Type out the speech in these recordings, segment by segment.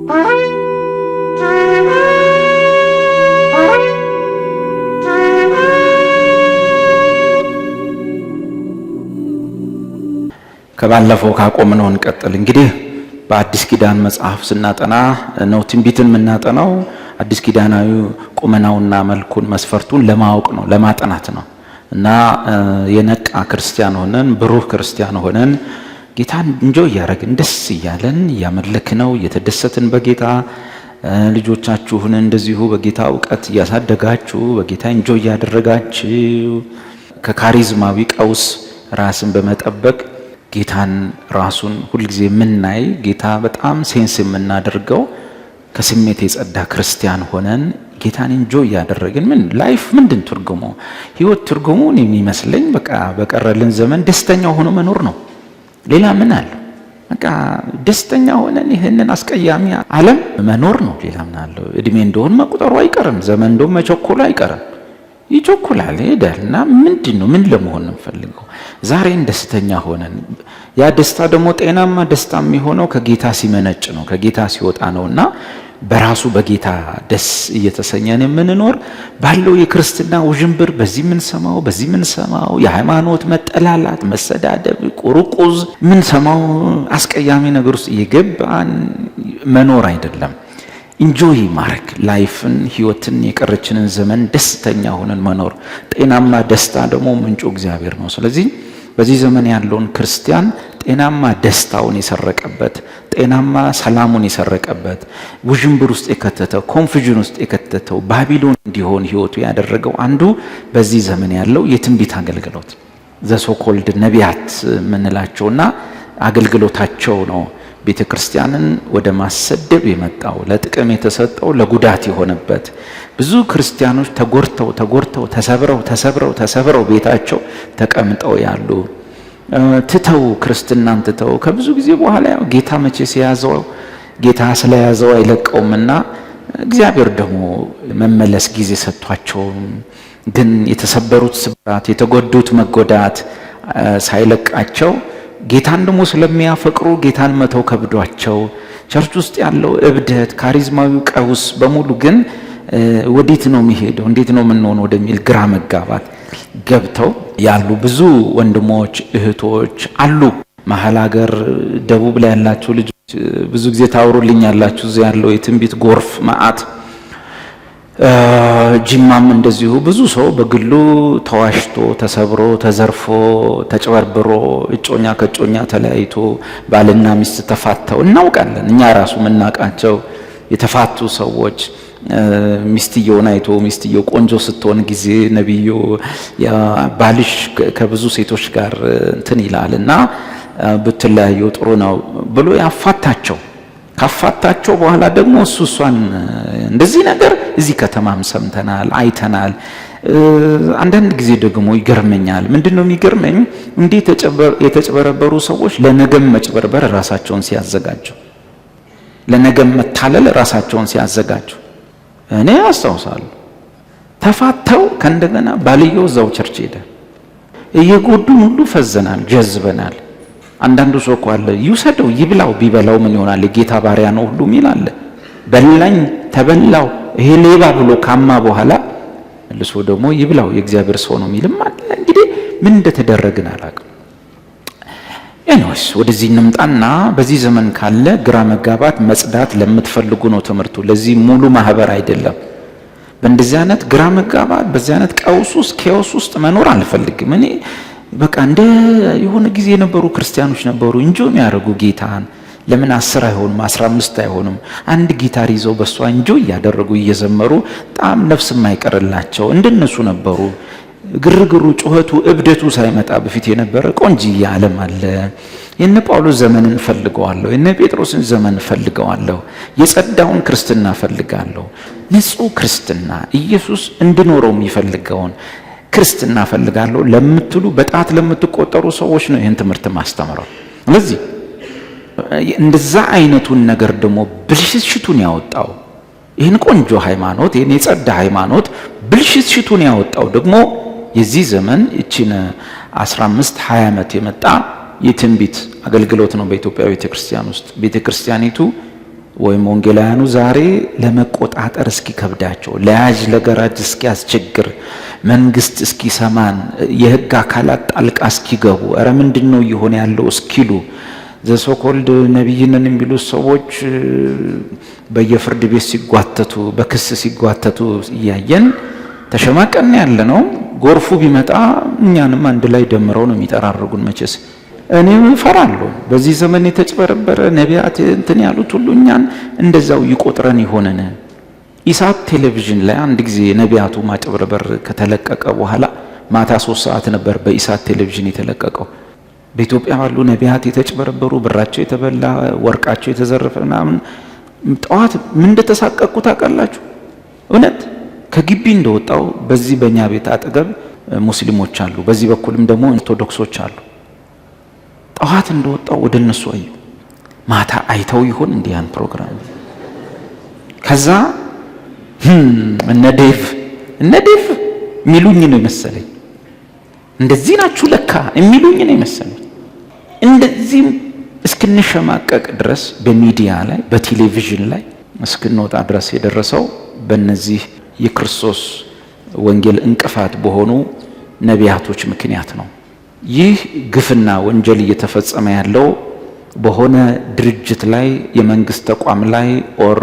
ከባለፈው ካቆምነው እንቀጥል። እንግዲህ በአዲስ ኪዳን መጽሐፍ ስናጠና ነው ትንቢትን የምናጠናው። አዲስ ኪዳናዊ ቁመናውና መልኩን መስፈርቱን ለማወቅ ነው፣ ለማጥናት ነው። እና የነቃ ክርስቲያን ሆነን፣ ብሩህ ክርስቲያን ሆነን፣ ጌታን enjoy እያደረግን፣ ደስ እያለን እያመለክነው፣ እየተደሰትን በጌታ፣ ልጆቻችሁን እንደዚሁ በጌታ እውቀት እያሳደጋችሁ፣ በጌታ enjoy እያደረጋችሁ፣ ከካሪዝማዊ ቀውስ ራስን በመጠበቅ፣ ጌታን ራሱን ሁልጊዜ የምናይ፣ ጌታ በጣም sense የምናደርገው፣ ከስሜት የጸዳ ክርስቲያን ሆነን ጌታን enjoy እያደረግን፣ ምን life ምንድን ትርጉሙ፣ ህይወት ትርጉሙ የሚመስለኝ በቃ በቀረልን ዘመን ደስተኛ ሆኖ መኖር ነው። ሌላ ምን አለው? በቃ ደስተኛ ሆነን ይህንን አስቀያሚ ዓለም መኖር ነው። ሌላ ምን አለው? እድሜ እንደሆን መቁጠሩ አይቀርም። ዘመን እንደሆን መቸኮሉ አይቀርም። ይቸኩላል፣ ይሄዳል። እና ምንድን ነው፣ ምን ለመሆን ነው የምፈልገው? ዛሬን ደስተኛ ሆነን፣ ያ ደስታ ደግሞ ጤናማ ደስታ የሚሆነው ከጌታ ሲመነጭ ነው፣ ከጌታ ሲወጣ ነው። እና በራሱ በጌታ ደስ እየተሰኘን የምንኖር፣ ባለው የክርስትና ውዥንብር፣ በዚህ የምንሰማው የሃይማኖት መጠላላት፣ መሰዳደብ፣ ቁርቁዝ፣ የምንሰማው አስቀያሚ ነገር ውስጥ እየገባን መኖር አይደለም። Enjoy ማድረግ life ን፣ ህይወትን፣ የቀረችንን ዘመን ደስተኛ ሆነን መኖር። ጤናማ ደስታ ደግሞ ምንጩ እግዚአብሔር ነው። ስለዚህ በዚህ ዘመን ያለውን ክርስቲያን ጤናማ ደስታውን የሰረቀበት፣ ጤናማ ሰላሙን የሰረቀበት፣ ውዥንብር ውስጥ የከተተው፣ confusion ውስጥ የከተተው፣ ባቢሎን እንዲሆን ህይወቱ ያደረገው አንዱ በዚህ ዘመን ያለው የትንቢት አገልግሎት፣ the so-called ነቢያት የምንላቸውና አገልግሎታቸው ነው። ቤተ ክርስቲያንን ወደ ማሰደብ የመጣው፣ ለጥቅም የተሰጠው ለጉዳት የሆነበት፣ ብዙ ክርስቲያኖች ተጎድተው ተጎድተው፣ ተሰብረው ተሰብረው ተሰብረው ቤታቸው ተቀምጠው ያሉ፣ ትተው፣ ክርስትናን ትተው፣ ከብዙ ጊዜ በኋላ ያው ጌታ መቼ ሲያዘው፣ ጌታ ስለያዘው አይለቀውምና እግዚአብሔር ደግሞ መመለስ ጊዜ ሰጥቷቸው፣ ግን የተሰበሩት ስብራት፣ የተጎዱት መጎዳት ሳይለቃቸው፣ ጌታን ደግሞ ስለሚያፈቅሩ ጌታን መተው ከብዷቸው፣ church ውስጥ ያለው እብደት፣ ካሪዝማዊ ቀውስ በሙሉ ግን ወዴት ነው የሚሄደው፣ እንዴት ነው የምንሆነው ወደሚል ግራ መጋባት ገብተው ያሉ ብዙ ወንድሞች እህቶች አሉ። መሀል ሀገር፣ ደቡብ ላይ ያላችሁ ልጆች ብዙ ጊዜ ታውሩልኝ ያላችሁ እዚህ ያለው የትንቢት ጎርፍ መዓት፣ ጅማም እንደዚሁ ብዙ ሰው በግሉ ተዋሽቶ፣ ተሰብሮ፣ ተዘርፎ፣ ተጭበርብሮ፣ እጮኛ ከእጮኛ ተለያይቶ፣ ባልና ሚስት ተፋተው እናውቃለን። እኛ ራሱ የምናውቃቸው የተፋቱ ሰዎች፣ ሚስትየውን አይቶ፣ ሚስትየው ቆንጆ ስትሆን ጊዜ ነቢዩ ባልሽ ከብዙ ሴቶች ጋር እንትን ይላል እና ብትለያዩ ጥሩ ነው ብሎ ያፋታቸው፣ ካፋታቸው በኋላ ደግሞ እሱ እሷን፣ እንደዚህ ነገር እዚህ ከተማም ሰምተናል፣ አይተናል። አንዳንድ ጊዜ ደግሞ ይገርመኛል። ምንድን ነው የሚገርመኝ? እንዲህ የተጭበረበሩ ሰዎች ለነገም መጭበርበር ራሳቸውን ሲያዘጋጁ፣ ለነገም መታለል ራሳቸውን ሲያዘጋጁ እኔ አስታውሳለሁ። ተፋተው ከእንደገና ባልየው እዛው church ሄደ። እየጎዱን ሁሉ ፈዘናል፣ ጀዝበናል። አንዳንዱ ሰው እኮ አለ፣ ይውሰደው ይብላው፣ ቢበላው ምን ይሆናል? የጌታ ባሪያ ነው ሁሉ የሚል አለ። በላኝ፣ ተበላው፣ ይሄ ሌባ ብሎ ካማ በኋላ መልሶ ደግሞ ይብላው የእግዚአብሔር ሰው ነው የሚልም አለ። እንግዲህ ምን እንደተደረግን አላውቅም። Anyways ወደዚህ እንምጣና በዚህ ዘመን ካለ ግራ መጋባት መጽዳት ለምትፈልጉ ነው ትምህርቱ። ለዚህ ሙሉ ማህበር አይደለም። በእንደዚህ አይነት ግራ መጋባት፣ በዚህ አይነት ቀውስ ውስጥ፣ chaos ውስጥ መኖር አልፈልግም። እኔ በቃ እንደ የሆነ ጊዜ የነበሩ ክርስቲያኖች ነበሩ enjoy የሚያደርጉ ጌታን። ለምን 10 አይሆኑም፣ 15 አይሆኑም? አንድ ጊታር ይዘው በእሷ enjoy እያደረጉ እየዘመሩ፣ በጣም ነፍስ የማይቀርላቸው እንደነሱ ነበሩ። ግርግሩ፣ ጩኸቱ፣ እብደቱ ሳይመጣ በፊት የነበረ ቆንጅዬ ዓለም አለ። የነ ጳውሎስ ዘመንን እፈልገዋለሁ። የነ ጴጥሮስን ዘመን እፈልገዋለሁ። የጸዳውን ክርስትና እፈልጋለሁ። ንጹሕ ክርስትና፣ ኢየሱስ እንድኖረው የሚፈልገውን ክርስትና እፈልጋለሁ ለምትሉ በጣት ለምትቆጠሩ ሰዎች ነው ይህን ትምህርት ማስተምረው። ስለዚህ እንደዛ አይነቱን ነገር ደግሞ ብልሽትሽቱን ያወጣው፣ ይህን ቆንጆ ሃይማኖት፣ ይህን የጸዳ ሃይማኖት ብልሽትሽቱን ያወጣው ደግሞ የዚህ ዘመን እቺን 15 20 ዓመት የመጣ የትንቢት አገልግሎት ነው። በኢትዮጵያ ቤተ ክርስቲያን ውስጥ ቤተ ክርስቲያኒቱ ወይም ወንጌላውያኑ ዛሬ ለመቆጣጠር እስኪከብዳቸው፣ ለያዥ ለገራጅ እስኪያስቸግር፣ መንግስት እስኪሰማን፣ የህግ አካላት ጣልቃ እስኪገቡ፣ እረ ምንድን ነው እየሆነ ያለው እስኪሉ፣ the so-called ነቢይ ነን የሚሉ ሰዎች በየፍርድ ቤት ሲጓተቱ፣ በክስ ሲጓተቱ እያየን ተሸማቀን ያለ ነው። ጎርፉ ቢመጣ እኛንም አንድ ላይ ደምረው ነው የሚጠራርጉን። መቼስ እኔም እፈራለሁ። በዚህ ዘመን የተጭበረበረ ነቢያት እንትን ያሉት ሁሉ እኛን እንደዛው ይቆጥረን ይሆንን? ኢሳት ቴሌቪዥን ላይ አንድ ጊዜ ነቢያቱ ማጭበርበር ከተለቀቀ በኋላ ማታ 3 ሰዓት ነበር በኢሳት ቴሌቪዥን የተለቀቀው። በኢትዮጵያ ባሉ ነቢያት የተጭበረበሩ፣ ብራቸው የተበላ፣ ወርቃቸው የተዘረፈ ምናምን፣ ጠዋት ምን እንደተሳቀቅኩ ታውቃላችሁ? እውነት ከግቢ እንደወጣው በዚህ በእኛ ቤት አጠገብ ሙስሊሞች አሉ፣ በዚህ በኩልም ደግሞ ኦርቶዶክሶች አሉ። ጠዋት እንደወጣው ወደ እነሱ አየሁ። ማታ አይተው ይሆን እንዲህ ያን ፕሮግራም? ከዛ እነ ዴቭ እነ ዴቭ የሚሉኝ ነው የመሰለኝ። እንደዚህ ናችሁ ለካ የሚሉኝ ነው የመሰለኝ። እንደዚህም እስክንሸማቀቅ ድረስ በሚዲያ ላይ፣ በቴሌቪዥን ላይ እስክንወጣ ድረስ የደረሰው በእነዚህ የክርስቶስ ወንጌል እንቅፋት በሆኑ ነቢያቶች ምክንያት ነው። ይህ ግፍና ወንጀል እየተፈጸመ ያለው በሆነ ድርጅት ላይ፣ የመንግስት ተቋም ላይ or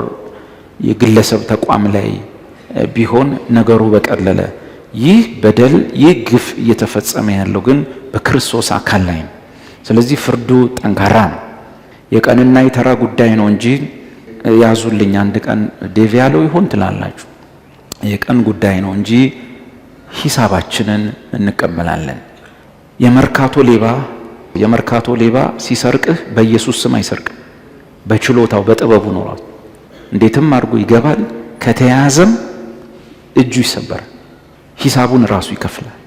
የግለሰብ ተቋም ላይ ቢሆን ነገሩ በቀለለ። ይህ በደል፣ ይህ ግፍ እየተፈጸመ ያለው ግን በክርስቶስ አካል ላይ ነው። ስለዚህ ፍርዱ ጠንካራ ነው። የቀንና የተራ ጉዳይ ነው እንጂ ያዙልኝ አንድ ቀን ዴቭ ያለው ይሆን ትላላችሁ። የቀን ጉዳይ ነው እንጂ ሂሳባችንን እንቀበላለን። የመርካቶ ሌባ ሲሰርቅህ በኢየሱስ ስም አይሰርቅም። በችሎታው በጥበቡ ነው። ራሱ እንዴትም አድርጎ ይገባል። ከተያዘም እጁ ይሰበራል። ሂሳቡን ራሱ ይከፍላል።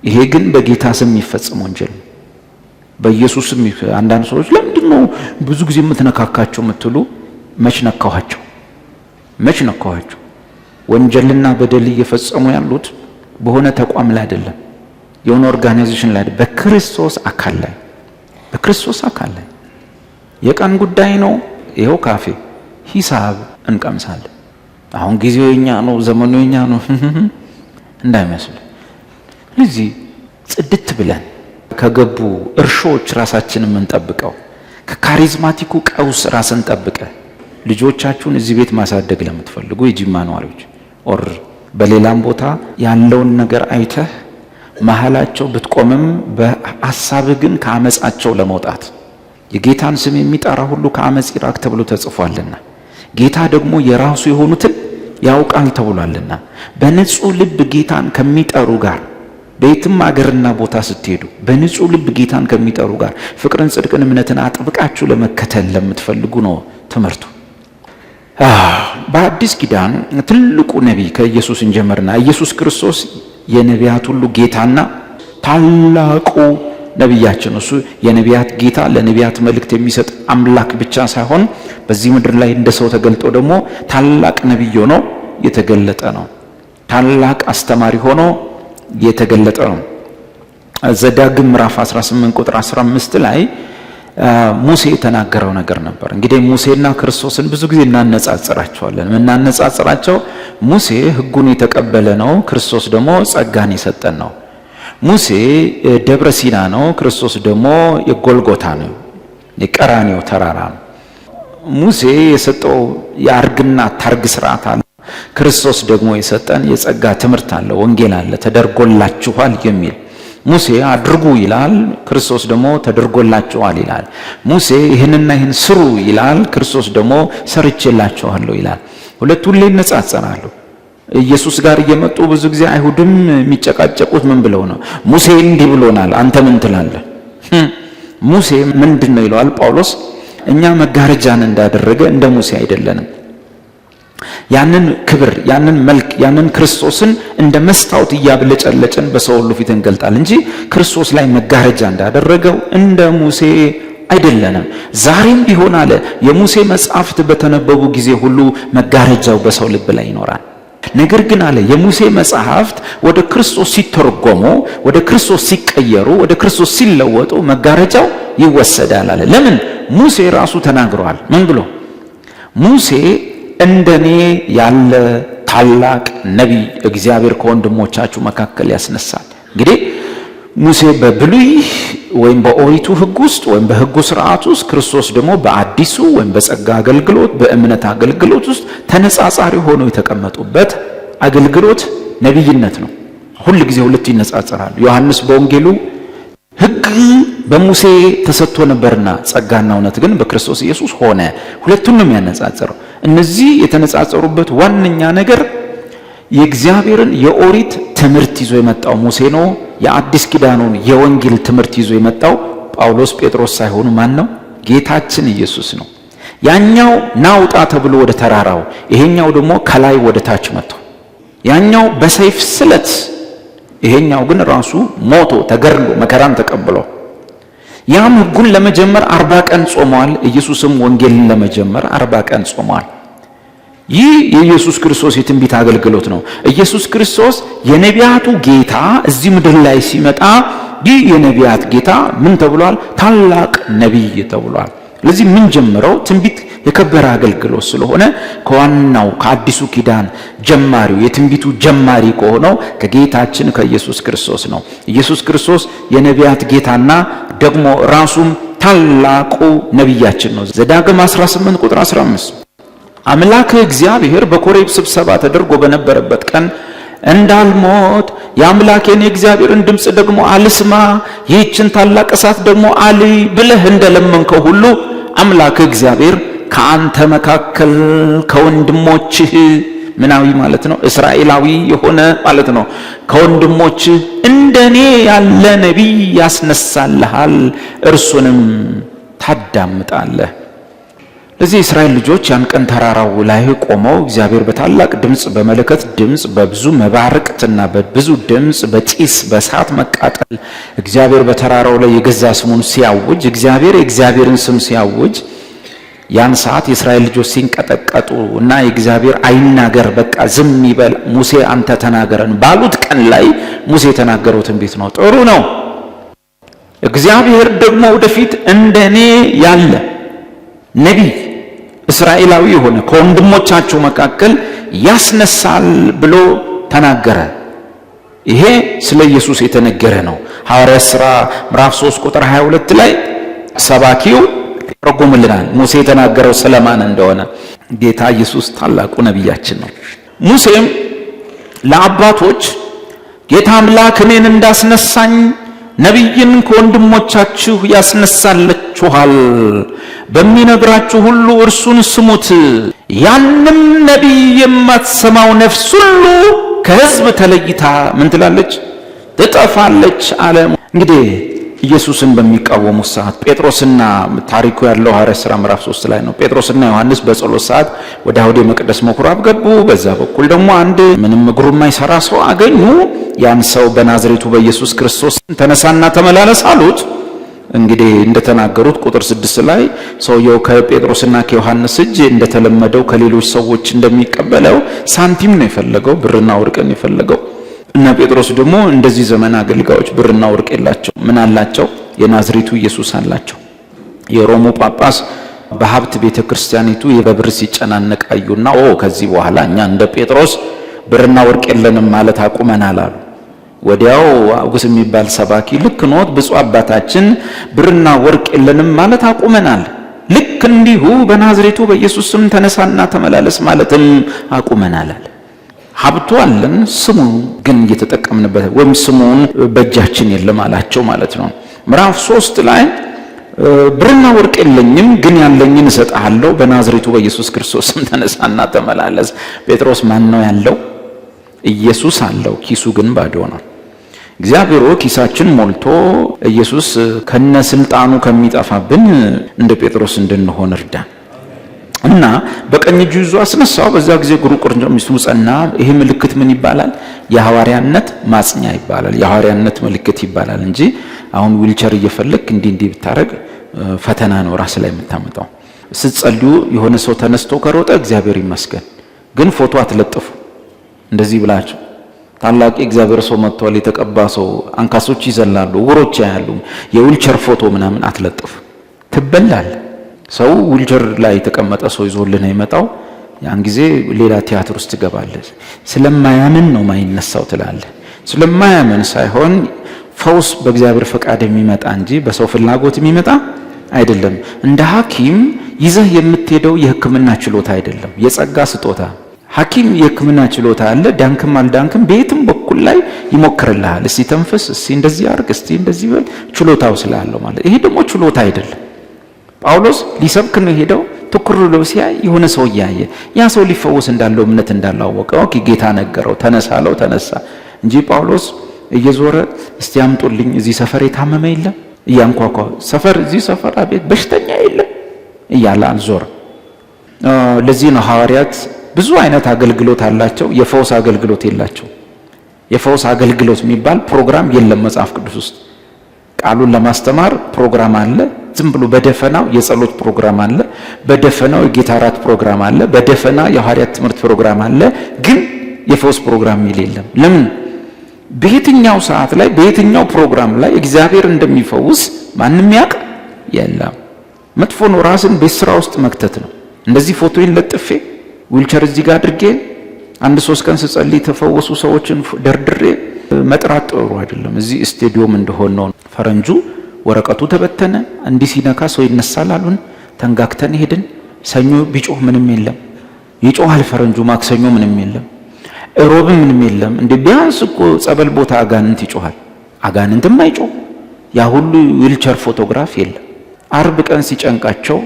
ይሄ ግን በጌታ ስም የሚፈጸም ወንጀል ነው። በኢየሱስ ስም አንዳንድ ሰዎች ለምንድን ነው ብዙ ጊዜ የምትነካካቸው የምትሉ፣ መች ነካኋቸው? መች ነካኋቸው? ወንጀልና በደል እየፈጸሙ ያሉት በሆነ ተቋም ላይ አይደለም፣ የሆነ organization ላይ፣ በክርስቶስ አካል ላይ፣ በክርስቶስ አካል ላይ የቀን ጉዳይ ነው። ይኸው ካፌ ሂሳብ እንቀምሳለን። አሁን ጊዜው የኛ ነው፣ ዘመኑ የኛ ነው እንዳይመስል። ስለዚህ ጽድት ብለን ከገቡ እርሾዎች ራሳችንን የምንጠብቀው፣ ከ charismatic ኡ ቀውስ ራስን ጠብቀ ልጆቻችሁን እዚህ ቤት ማሳደግ ለምትፈልጉ የጂማ ነዋሪዎች or በሌላም ቦታ ያለውን ነገር አይተህ መሀላቸው ብትቆምም በሀሳብህ ግን ከአመፃቸው ለመውጣት፣ የጌታን ስም የሚጠራ ሁሉ ከአመፅ ይራቅ ተብሎ ተጽፏልና፣ ጌታ ደግሞ የራሱ የሆኑትን ያውቃል ተብሏልና፣ በንጹህ ልብ ጌታን ከሚጠሩ ጋር በየትም አገርና ቦታ ስትሄዱ በንጹህ ልብ ጌታን ከሚጠሩ ጋር ፍቅርን፣ ጽድቅን፣ እምነትን አጥብቃችሁ ለመከተል ለምትፈልጉ ነው ትምህርቱ። በአዲስ ኪዳን ትልቁ ነቢይ ከኢየሱስ እንጀምርና ኢየሱስ ክርስቶስ የነቢያት ሁሉ ጌታና ታላቁ ነቢያችን፣ እሱ የነቢያት ጌታ፣ ለነቢያት መልእክት የሚሰጥ አምላክ ብቻ ሳይሆን በዚህ ምድር ላይ እንደ ሰው ተገልጦ ደግሞ ታላቅ ነቢይ ሆኖ የተገለጠ ነው። ታላቅ አስተማሪ ሆኖ የተገለጠ ነው። ዘዳግም ምዕራፍ 18 ቁጥር 15 ላይ ሙሴ የተናገረው ነገር ነበር። እንግዲህ ሙሴና ክርስቶስን ብዙ ጊዜ እናነጻጽራቸዋለን። የምናነጻጽራቸው ሙሴ ሕጉን የተቀበለ ነው፣ ክርስቶስ ደግሞ ጸጋን የሰጠን ነው። ሙሴ ደብረ ሲና ነው፣ ክርስቶስ ደግሞ የጎልጎታ ነው፣ የቀራኒዮ ተራራ ነው። ሙሴ የሰጠው የአርግና ታርግ ስርዓት አለ። ክርስቶስ ደግሞ የሰጠን የጸጋ ትምህርት አለ፣ ወንጌል አለ፣ ተደርጎላችኋል የሚል። ሙሴ አድርጉ ይላል፣ ክርስቶስ ደግሞ ተደርጎላችኋል ይላል። ሙሴ ይህንና ይህን ስሩ ይላል፣ ክርስቶስ ደግሞ ሰርቼላችኋለሁ ይላል። ሁለቱ ሁሌ ይነጻጸራሉ። ኢየሱስ ጋር እየመጡ ብዙ ጊዜ አይሁድም የሚጨቃጨቁት ምን ብለው ነው? ሙሴ እንዲህ ብሎናል፣ አንተ ምን ትላለህ? ሙሴ ምንድን ነው ይለዋል ጳውሎስ። እኛ መጋረጃን እንዳደረገ እንደ ሙሴ አይደለንም። ያንን ክብር፣ ያንን መልክ፣ ያንን ክርስቶስን እንደ መስታወት እያብለጨለጭን በሰው ሁሉ ፊት እንገልጣል እንጂ ክርስቶስ ላይ መጋረጃ እንዳደረገው እንደ ሙሴ አይደለንም። ዛሬም ቢሆን አለ፣ የሙሴ መጻሕፍት በተነበቡ ጊዜ ሁሉ መጋረጃው በሰው ልብ ላይ ይኖራል። ነገር ግን አለ፣ የሙሴ መጽሐፍት ወደ ክርስቶስ ሲተረጎሙ፣ ወደ ክርስቶስ ሲቀየሩ፣ ወደ ክርስቶስ ሲለወጡ መጋረጃው ይወሰዳል አለ። ለምን? ሙሴ ራሱ ተናግሯል። ምን ብሎ? ሙሴ እንደኔ ያለ ታላቅ ነቢይ እግዚአብሔር ከወንድሞቻችሁ መካከል ያስነሳል። እንግዲህ ሙሴ በብሉይ ወይም በኦሪቱ ሕግ ውስጥ ወይም በሕጉ ስርዓት ውስጥ፣ ክርስቶስ ደግሞ በአዲሱ ወይም በጸጋ አገልግሎት፣ በእምነት አገልግሎት ውስጥ ተነጻጻሪ ሆኖ የተቀመጡበት አገልግሎት ነቢይነት ነው። ሁል ጊዜ ሁለቱ ይነጻጸራሉ። ዮሐንስ በወንጌሉ ሕግ በሙሴ ተሰጥቶ ነበርና ጸጋና እውነት ግን በክርስቶስ ኢየሱስ ሆነ። ሁለቱን ነው የሚያነጻጽረው። እነዚህ የተነጻጸሩበት ዋነኛ ነገር የእግዚአብሔርን የኦሪት ትምህርት ይዞ የመጣው ሙሴ ነው። የአዲስ ኪዳኑን የወንጌል ትምህርት ይዞ የመጣው ጳውሎስ፣ ጴጥሮስ ሳይሆኑ ማን ነው? ጌታችን ኢየሱስ ነው። ያኛው ናውጣ ተብሎ ወደ ተራራው፣ ይሄኛው ደግሞ ከላይ ወደ ታች መጥቶ፣ ያኛው በሰይፍ ስለት፣ ይሄኛው ግን ራሱ ሞቶ ተገድሎ መከራን ተቀብሎ፣ ያም ሕጉን ለመጀመር 40 ቀን ጾመዋል። ኢየሱስም ወንጌልን ለመጀመር 40 ቀን ጾመዋል። ይህ የኢየሱስ ክርስቶስ የትንቢት አገልግሎት ነው። ኢየሱስ ክርስቶስ የነቢያቱ ጌታ እዚህ ምድር ላይ ሲመጣ ይህ የነቢያት ጌታ ምን ተብሏል? ታላቅ ነቢይ ተብሏል። ስለዚህ ምን ጀምረው ትንቢት የከበረ አገልግሎት ስለሆነ ከዋናው ከአዲሱ ኪዳን ጀማሪው፣ የትንቢቱ ጀማሪ ከሆነው ከጌታችን ከኢየሱስ ክርስቶስ ነው። ኢየሱስ ክርስቶስ የነቢያት ጌታና ደግሞ ራሱም ታላቁ ነቢያችን ነው። ዘዳግም 18 ቁጥር 15፣ አምላክህ እግዚአብሔር በኮሬብ ስብሰባ ተደርጎ በነበረበት ቀን እንዳልሞት የአምላኬን የእግዚአብሔርን ድምፅ ደግሞ አልስማ፣ ይህችን ታላቅ እሳት ደግሞ አልይ ብለህ እንደለመንከው ሁሉ አምላክህ እግዚአብሔር ከአንተ መካከል ከወንድሞችህ፣ ምናዊ ማለት ነው፣ እስራኤላዊ የሆነ ማለት ነው፣ ከወንድሞችህ እንደኔ ያለ ነቢይ ያስነሳልሃል፣ እርሱንም ታዳምጣለህ። ለዚህ የእስራኤል ልጆች ያን ቀን ተራራው ላይ ቆመው እግዚአብሔር በታላቅ ድምፅ፣ በመለከት ድምፅ፣ በብዙ መባርቅትና በብዙ ድምፅ፣ በጢስ፣ በእሳት መቃጠል እግዚአብሔር በተራራው ላይ የገዛ ስሙን ሲያውጅ፣ እግዚአብሔር የእግዚአብሔርን ስም ሲያውጅ፣ ያን ሰዓት የእስራኤል ልጆች ሲንቀጠቀጡ እና የእግዚአብሔር አይናገር፣ በቃ ዝም ይበል ሙሴ፣ አንተ ተናገረን ባሉት ቀን ላይ ሙሴ የተናገረው ትንቢት ነው። ጥሩ ነው። እግዚአብሔር ደግሞ ወደፊት እንደኔ ያለ ነቢይ እስራኤላዊ የሆነ ከወንድሞቻቸው መካከል ያስነሳል ብሎ ተናገረ። ይሄ ስለ ኢየሱስ የተነገረ ነው። ሐዋርያት ሥራ ምዕራፍ 3 ቁጥር 22 ላይ ሰባኪው ተረጉምልናል ሙሴ የተናገረው ስለማን እንደሆነ። ጌታ ኢየሱስ ታላቁ ነቢያችን ነው። ሙሴም ለአባቶች ጌታ አምላክ እኔን እንዳስነሳኝ ነቢይን ከወንድሞቻችሁ ያስነሳላችኋል፣ በሚነግራችሁ ሁሉ እርሱን ስሙት። ያንም ነቢይ የማትሰማው ነፍስ ሁሉ ከሕዝብ ተለይታ ምን ትላለች? ትጠፋለች አለ። እንግዲህ ኢየሱስን በሚቃወሙት ሰዓት ጴጥሮስና፣ ታሪኩ ያለው ሐዋርያት ሥራ ምዕራፍ 3 ላይ ነው። ጴጥሮስና ዮሐንስ በጸሎት ሰዓት ወደ አይሁድ የመቅደስ ምኩራብ ገቡ። በዛ በኩል ደግሞ አንድ ምንም እግሩ የማይሰራ ሰው አገኙ። ያን ሰው በናዝሬቱ በኢየሱስ ክርስቶስ ተነሳና ተመላለስ አሉት። እንግዲህ እንደተናገሩት ቁጥር 6 ላይ ሰውየው ከጴጥሮስና ከዮሐንስ እጅ እንደተለመደው ከሌሎች ሰዎች እንደሚቀበለው ሳንቲም ነው የፈለገው፣ ብርና ወርቅን የፈለገው። እነ ጴጥሮስ ደግሞ እንደዚህ ዘመን አገልጋዮች ብርና ወርቅ የላቸው። ምን አላቸው? የናዝሬቱ ኢየሱስ አላቸው። የሮሙ ጳጳስ በሀብት ቤተ ክርስቲያኒቱ በብር ሲጨናነቅ አዩና ኦ፣ ከዚህ በኋላ እኛ እንደ ጴጥሮስ ብርና ወርቅ የለንም ማለት አቁመናል አሉ። ወዲያው አውግስ የሚባል ሰባኪ ልክ ኖት ብፁዕ አባታችን፣ ብርና ወርቅ የለንም ማለት አቁመናል፣ ልክ እንዲሁ በናዝሬቱ በኢየሱስ ስም ተነሳና ተመላለስ ማለትም አቁመናል አለ። ሀብቱ አለን፣ ስሙ ግን እየተጠቀምንበት ወይም ስሙን በእጃችን የለም አላቸው ማለት ነው። ምዕራፍ 3 ላይ ብርና ወርቅ የለኝም፣ ግን ያለኝን እሰጥሃለሁ፣ በናዝሬቱ በኢየሱስ ክርስቶስ ስም ተነሳና ተመላለስ። ጴጥሮስ ማን ነው ያለው? ኢየሱስ አለው። ኪሱ ግን ባዶ ነው። እግዚአብሔር ኪሳችን ሞልቶ ኢየሱስ ከነ ስልጣኑ ከሚጠፋብን እንደ ጴጥሮስ እንድንሆን እርዳን። እና በቀኝ እጁ ይዞ አስነሳው። በዛ ጊዜ እግሩ ቁርጭምጭሚቱ ጸና። ይሄ ምልክት ምን ይባላል? የሐዋርያነት ማጽኛ ይባላል። የሐዋርያነት ምልክት ይባላል እንጂ አሁን ዊልቸር እየፈለክ እንዲህ እንዲህ ብታረግ ፈተና ነው ራስ ላይ የምታመጣው። ስትጸልዩ የሆነ ሰው ተነስቶ ከሮጠ እግዚአብሔር ይመስገን፣ ግን ፎቶ አትለጥፉ። እንደዚህ ብላችሁ ታላቅ የእግዚአብሔር ሰው መጥቷል፣ የተቀባ ሰው፣ አንካሶች ይዘላሉ፣ ዕውሮች ያያሉ። የዊልቸር ፎቶ ምናምን አትለጥፉ፣ ትበላል። ሰው ዊልቸር ላይ የተቀመጠ ሰው ይዞልን የመጣው ያን ጊዜ ሌላ ቲያትር ውስጥ ትገባለህ። ስለማያምን ነው ማይነሳው ትላለህ። ስለማያምን ሳይሆን ፈውስ በእግዚአብሔር ፈቃድ የሚመጣ እንጂ በሰው ፍላጎት የሚመጣ አይደለም። እንደ ሐኪም ይዘህ የምትሄደው የሕክምና ችሎታ አይደለም፣ የጸጋ ስጦታ። ሐኪም የሕክምና ችሎታ አለ። ዳንክም አልዳንክም በየትም በኩል ላይ ይሞክርልሃል። እስቲ ተንፍስ፣ እስቲ እንደዚህ አርግ፣ እስቲ እንደዚህ በል፣ ችሎታው ስላለው ማለት። ይሄ ደግሞ ችሎታ አይደለም። ጳውሎስ ሊሰብክ ነው የሄደው። ትኩር ብሎ ሲያይ የሆነ ሰው እያየ ያ ሰው ሊፈወስ እንዳለው እምነት እንዳለው አወቀ። Okay፣ ጌታ ነገረው፣ ተነሳለው፣ ተነሳ እንጂ ጳውሎስ እየዞረ እስቲ አምጡልኝ፣ እዚህ ሰፈር የታመመ የለም እያንኳኳ ሰፈር፣ እዚህ ሰፈር አቤት በሽተኛ የለም እያለ አልዞረም። ለዚህ ነው ሐዋርያት ብዙ አይነት አገልግሎት አላቸው፣ የፈውስ አገልግሎት የላቸው። የፈውስ አገልግሎት የሚባል ፕሮግራም የለም መጽሐፍ ቅዱስ ውስጥ። ቃሉን ለማስተማር ፕሮግራም አለ። ዝም ብሎ በደፈናው የጸሎት ፕሮግራም አለ። በደፈናው የጌታ እራት ፕሮግራም አለ። በደፈና የሐዋርያት ትምህርት ፕሮግራም አለ። ግን የፈውስ ፕሮግራም የሚል የለም። ለምን? በየትኛው ሰዓት ላይ በየትኛው ፕሮግራም ላይ እግዚአብሔር እንደሚፈውስ ማንም ያውቅ የለም። መጥፎ ነው። ራስን ቤት ስራ ውስጥ መክተት ነው። እንደዚህ ፎቶዬን ለጥፌ ዊልቸር እዚህ ጋር አድርጌ አንድ 3 ቀን ስጸልይ ተፈወሱ ሰዎችን ደርድሬ መጥራት ጥሩ አይደለም። እዚህ ስቴዲዮም እንደሆነ ነው። ፈረንጁ ወረቀቱ ተበተነ። እንዲህ ሲነካ ሰው ይነሳል አሉን። ተንጋግተን ሄድን። ሰኞ ቢጮህ ምንም የለም። ይጮሃል ፈረንጁ። ማክሰኞ ምንም የለም። እሮብ ምንም የለም። እንደ ቢያንስ እኮ ጸበል ቦታ አጋንንት ይጮሃል። አጋንንትም አይጮህ። ያ ሁሉ ዊልቸር ፎቶግራፍ የለም። አርብ ቀን ሲጨንቃቸው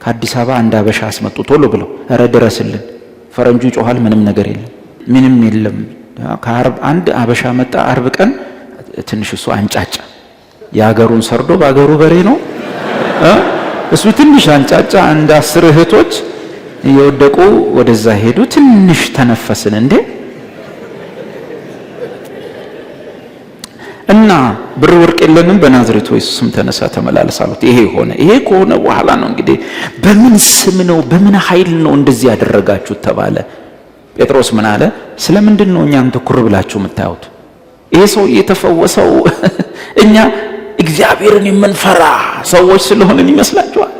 ከአዲስ አበባ አንድ አበሻ አስመጡ ቶሎ ብለው፣ ኧረ ድረስልን። ፈረንጁ ይጮሃል፣ ምንም ነገር የለም፣ ምንም የለም። ከአርብ አንድ አበሻ መጣ። አርብ ቀን ትንሽ እሱ አንጫጫ፣ የሀገሩን ሰርዶ በሀገሩ በሬ ነው እሱ ትንሽ አንጫጫ። አንድ 10 እህቶች እየወደቁ ወደዛ ሄዱ። ትንሽ ተነፈስን እንዴ እና ብር ወርቅ የለንም፣ በናዝሬቱ ኢየሱስ ስም ተነሳ ተመላለስ አሉት። ይሄ ሆነ። ይሄ ከሆነ በኋላ ነው እንግዲህ በምን ስም ነው በምን ኃይል ነው እንደዚህ ያደረጋችሁት ተባለ። ጴጥሮስ ምን አለ? ስለምንድን ነው እኛን ትኩር ብላችሁ የምታዩት? ይሄ ሰው የተፈወሰው እኛ እግዚአብሔርን የምንፈራ ሰዎች ስለሆንን ይመስላችኋል?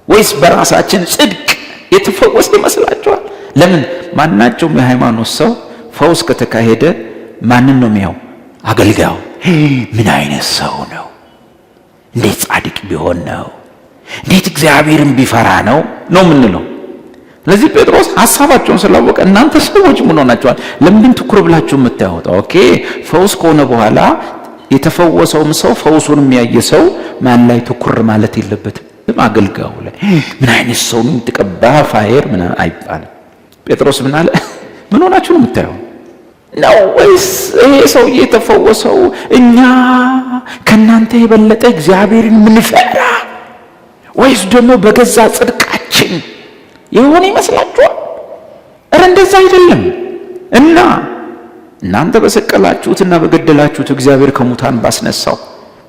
ወይስ በራሳችን ጽድቅ የተፈወሰ ይመስላችኋል? ለምን ማናቸውም የሃይማኖት ሰው ፈውስ ከተካሄደ ማንን ነው የሚያው? አገልጋዩ። ምን አይነት ሰው ነው? እንዴት ጻድቅ ቢሆን ነው? እንዴት እግዚአብሔርን ቢፈራ ነው ነው የምንለው። ስለዚህ ጴጥሮስ ሐሳባቸውን ስላወቀ እናንተ ሰዎች ምን ሆናችኋል? ለምንድን ትኩር ብላችሁ የምታዩት? Okay፣ ፈውስ ከሆነ በኋላ የተፈወሰውም ሰው ፈውሱን የሚያየ ሰው ማን ላይ ትኩር ማለት የለበትም? አገልጋዩ ላይ። ምን አይነት ሰው ነው የተቀባ fire ምን አይባልም። ጴጥሮስ ምን አለ? ምን ሆናችሁ ነው የምታየው ነው ወይስ ይሄ ሰው የተፈወሰው እኛ ከናንተ የበለጠ እግዚአብሔርን ምንፈራ ወይስ ደግሞ በገዛ ጽድቃችን የሆነ ይመስላችኋል? እረ እንደዛ አይደለም። እና እናንተ በሰቀላችሁትና በገደላችሁት እግዚአብሔር ከሙታን ባስነሳው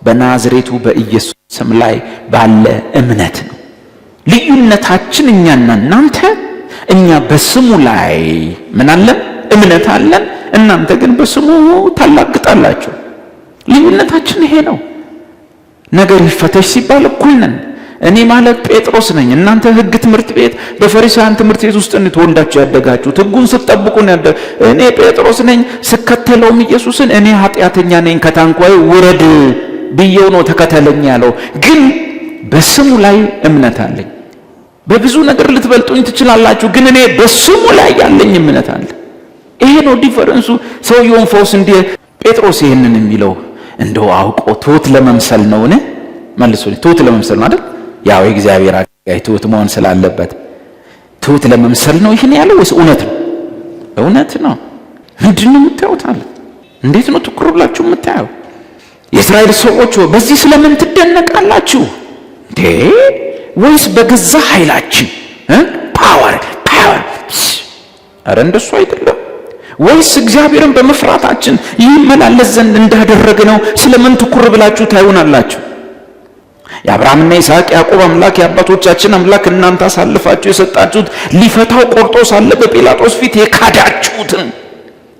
በናዝሬቱ በኢየሱስ ስም ላይ ባለ እምነት ነው። ልዩነታችን እኛና እናንተ፣ እኛ በስሙ ላይ ምን አለን? እምነት አለን። እናንተ ግን በስሙ ታላግጣላችሁ። ልዩነታችን ይሄ ነው። ነገር ይፈተሽ ሲባል እኩል ነን። እኔ ማለት ጴጥሮስ ነኝ። እናንተ ሕግ ትምህርት ቤት በፈሪሳውያን ትምህርት ቤት ውስጥ ተወልዳችሁ ያደጋችሁት ሕጉን ስትጠብቁ ነው ያደጋ። እኔ ጴጥሮስ ነኝ፣ ስከተለውም ኢየሱስን እኔ ኃጢአተኛ ነኝ ከታንኳዬ ውረድ ብየው ነው ተከተለኝ ያለው። ግን በስሙ ላይ እምነት አለኝ። በብዙ ነገር ልትበልጡኝ ትችላላችሁ፣ ግን እኔ በስሙ ላይ ያለኝ እምነት አለ። ይሄ ነው difference ኡ። ሰውየውን ፈውስ እንዲህ ጴጥሮስ ይሄንን የሚለው እንደው አውቆ ትሁት ለመምሰል ነውን? መልሱልኝ። ትሁት ለመምሰል ነው አይደል? ያው የእግዚአብሔር አገልጋይ ትሁት መሆን ስላለበት ትሁት ለመምሰል ነው ይሄን ያለው ወይስ እውነት ነው? እውነት ነው። ምንድነው የምታዩት አለ። እንዴት ነው ትኩር ብላችሁ የምታየው? የእስራኤል ሰዎች በዚህ ስለምን ትደነቃላችሁ እንዴ? ወይስ በገዛ ኃይላችን power power? ኧረ እንደሱ አይደለም። ወይስ እግዚአብሔርን በመፍራታችን ይመላለስ ዘንድ እንዳደረግነው ስለምን ትኩር ብላችሁ ታዩናላችሁ? የአብርሃምና የይስሐቅ ያዕቆብ አምላክ የአባቶቻችን አምላክ እናንተ አሳልፋችሁ የሰጣችሁት ሊፈታው ቆርጦ ሳለ በጲላጦስ ፊት የካዳችሁትን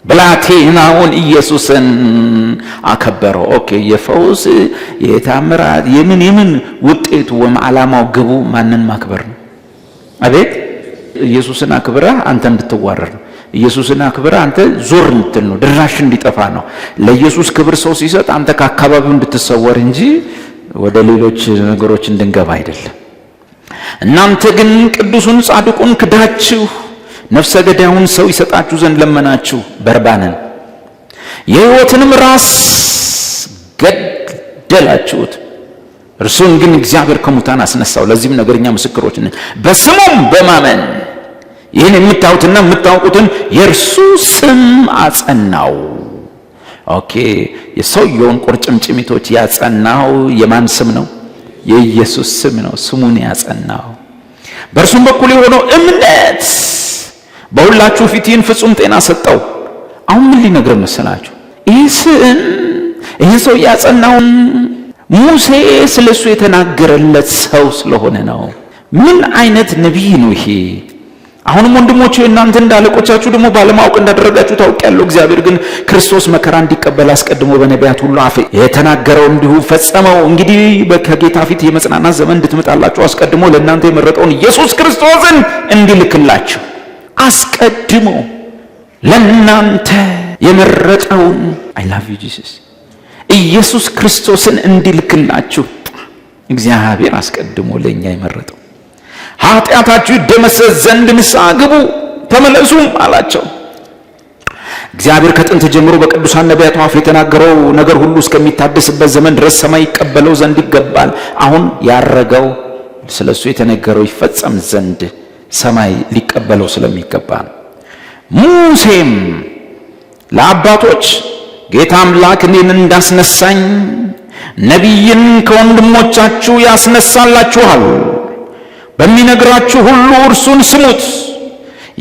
ብላቴናውን ኢየሱስን አከበረው። Okay፣ የፈውስ የታምራት የምን የምን ውጤቱ ወይም ዓላማው ግቡ ማንን ማክበር ነው? አቤት፣ ኢየሱስን አክብረህ አንተ እንድትዋረድ ነው። ኢየሱስን አክብረህ አንተ ዞር እንድትል ነው፣ ድራሽ እንዲጠፋ ነው። ለኢየሱስ ክብር ሰው ሲሰጥ አንተ ከአካባቢው እንድትሰወር እንጂ ወደ ሌሎች ነገሮች እንድንገባ አይደለም። እናንተ ግን ቅዱሱን ጻድቁን ክዳችሁ ነፍሰ ገዳዩን ሰው ይሰጣችሁ ዘንድ ለመናችሁ፣ በርባንን የሕይወትንም ራስ ገደላችሁት። እርሱን ግን እግዚአብሔር ከሙታን አስነሳው። ለዚህም ነገር እኛ ምስክሮች ነን። በስሙም በማመን ይህን የምታዩትና የምታውቁትን የእርሱ ስም አጸናው። Okay፣ የሰውየውን ቁርጭምጭሚቶች ያጸናው የማን ስም ነው? የኢየሱስ ስም ነው። ስሙን ያጸናው። በእርሱም በኩል የሆነው እምነት በሁላችሁ ፊት ይህን ፍጹም ጤና ሰጠው። አሁን ምን ሊነግረን መሰላችሁ? ይህ ስም ይህን ሰው ያጸናው ሙሴ ስለ እሱ የተናገረለት ሰው ስለሆነ ነው። ምን አይነት ነቢይ ነው ይሄ? አሁንም ወንድሞቼ እናንተ እንደ አለቆቻችሁ ደግሞ ባለማወቅ እንዳደረጋችሁ ታውቂያለሁ። እግዚአብሔር ግን ክርስቶስ መከራ እንዲቀበል አስቀድሞ በነቢያት ሁሉ አፍ የተናገረው እንዲሁ ፈጸመው። እንግዲህ ከጌታ ፊት የመጽናናት ዘመን እንድትመጣላችሁ አስቀድሞ ለእናንተ የመረጠውን ኢየሱስ ክርስቶስን እንዲልክላችሁ፣ አስቀድሞ ለእናንተ የመረጠውን፣ I love you Jesus፣ ኢየሱስ ክርስቶስን እንዲልክላችሁ እግዚአብሔር አስቀድሞ ለእኛ የመረጠው፣ ኃጢአታችሁ ይደመሰስ ዘንድ ንስሐ ግቡ ተመለሱም አላቸው። እግዚአብሔር ከጥንት ጀምሮ በቅዱሳን ነቢያቱ አፍ የተናገረው ነገር ሁሉ እስከሚታደስበት ዘመን ድረስ ሰማይ ይቀበለው ዘንድ ይገባል። አሁን ያረገው ስለ እሱ የተነገረው ይፈጸም ዘንድ ሰማይ ሊቀበለው ስለሚገባ ነው። ሙሴም ለአባቶች ጌታ አምላክ እኔን እንዳስነሳኝ ነቢይን ከወንድሞቻችሁ ያስነሳላችኋል፣ በሚነግራችሁ ሁሉ እርሱን ስሙት።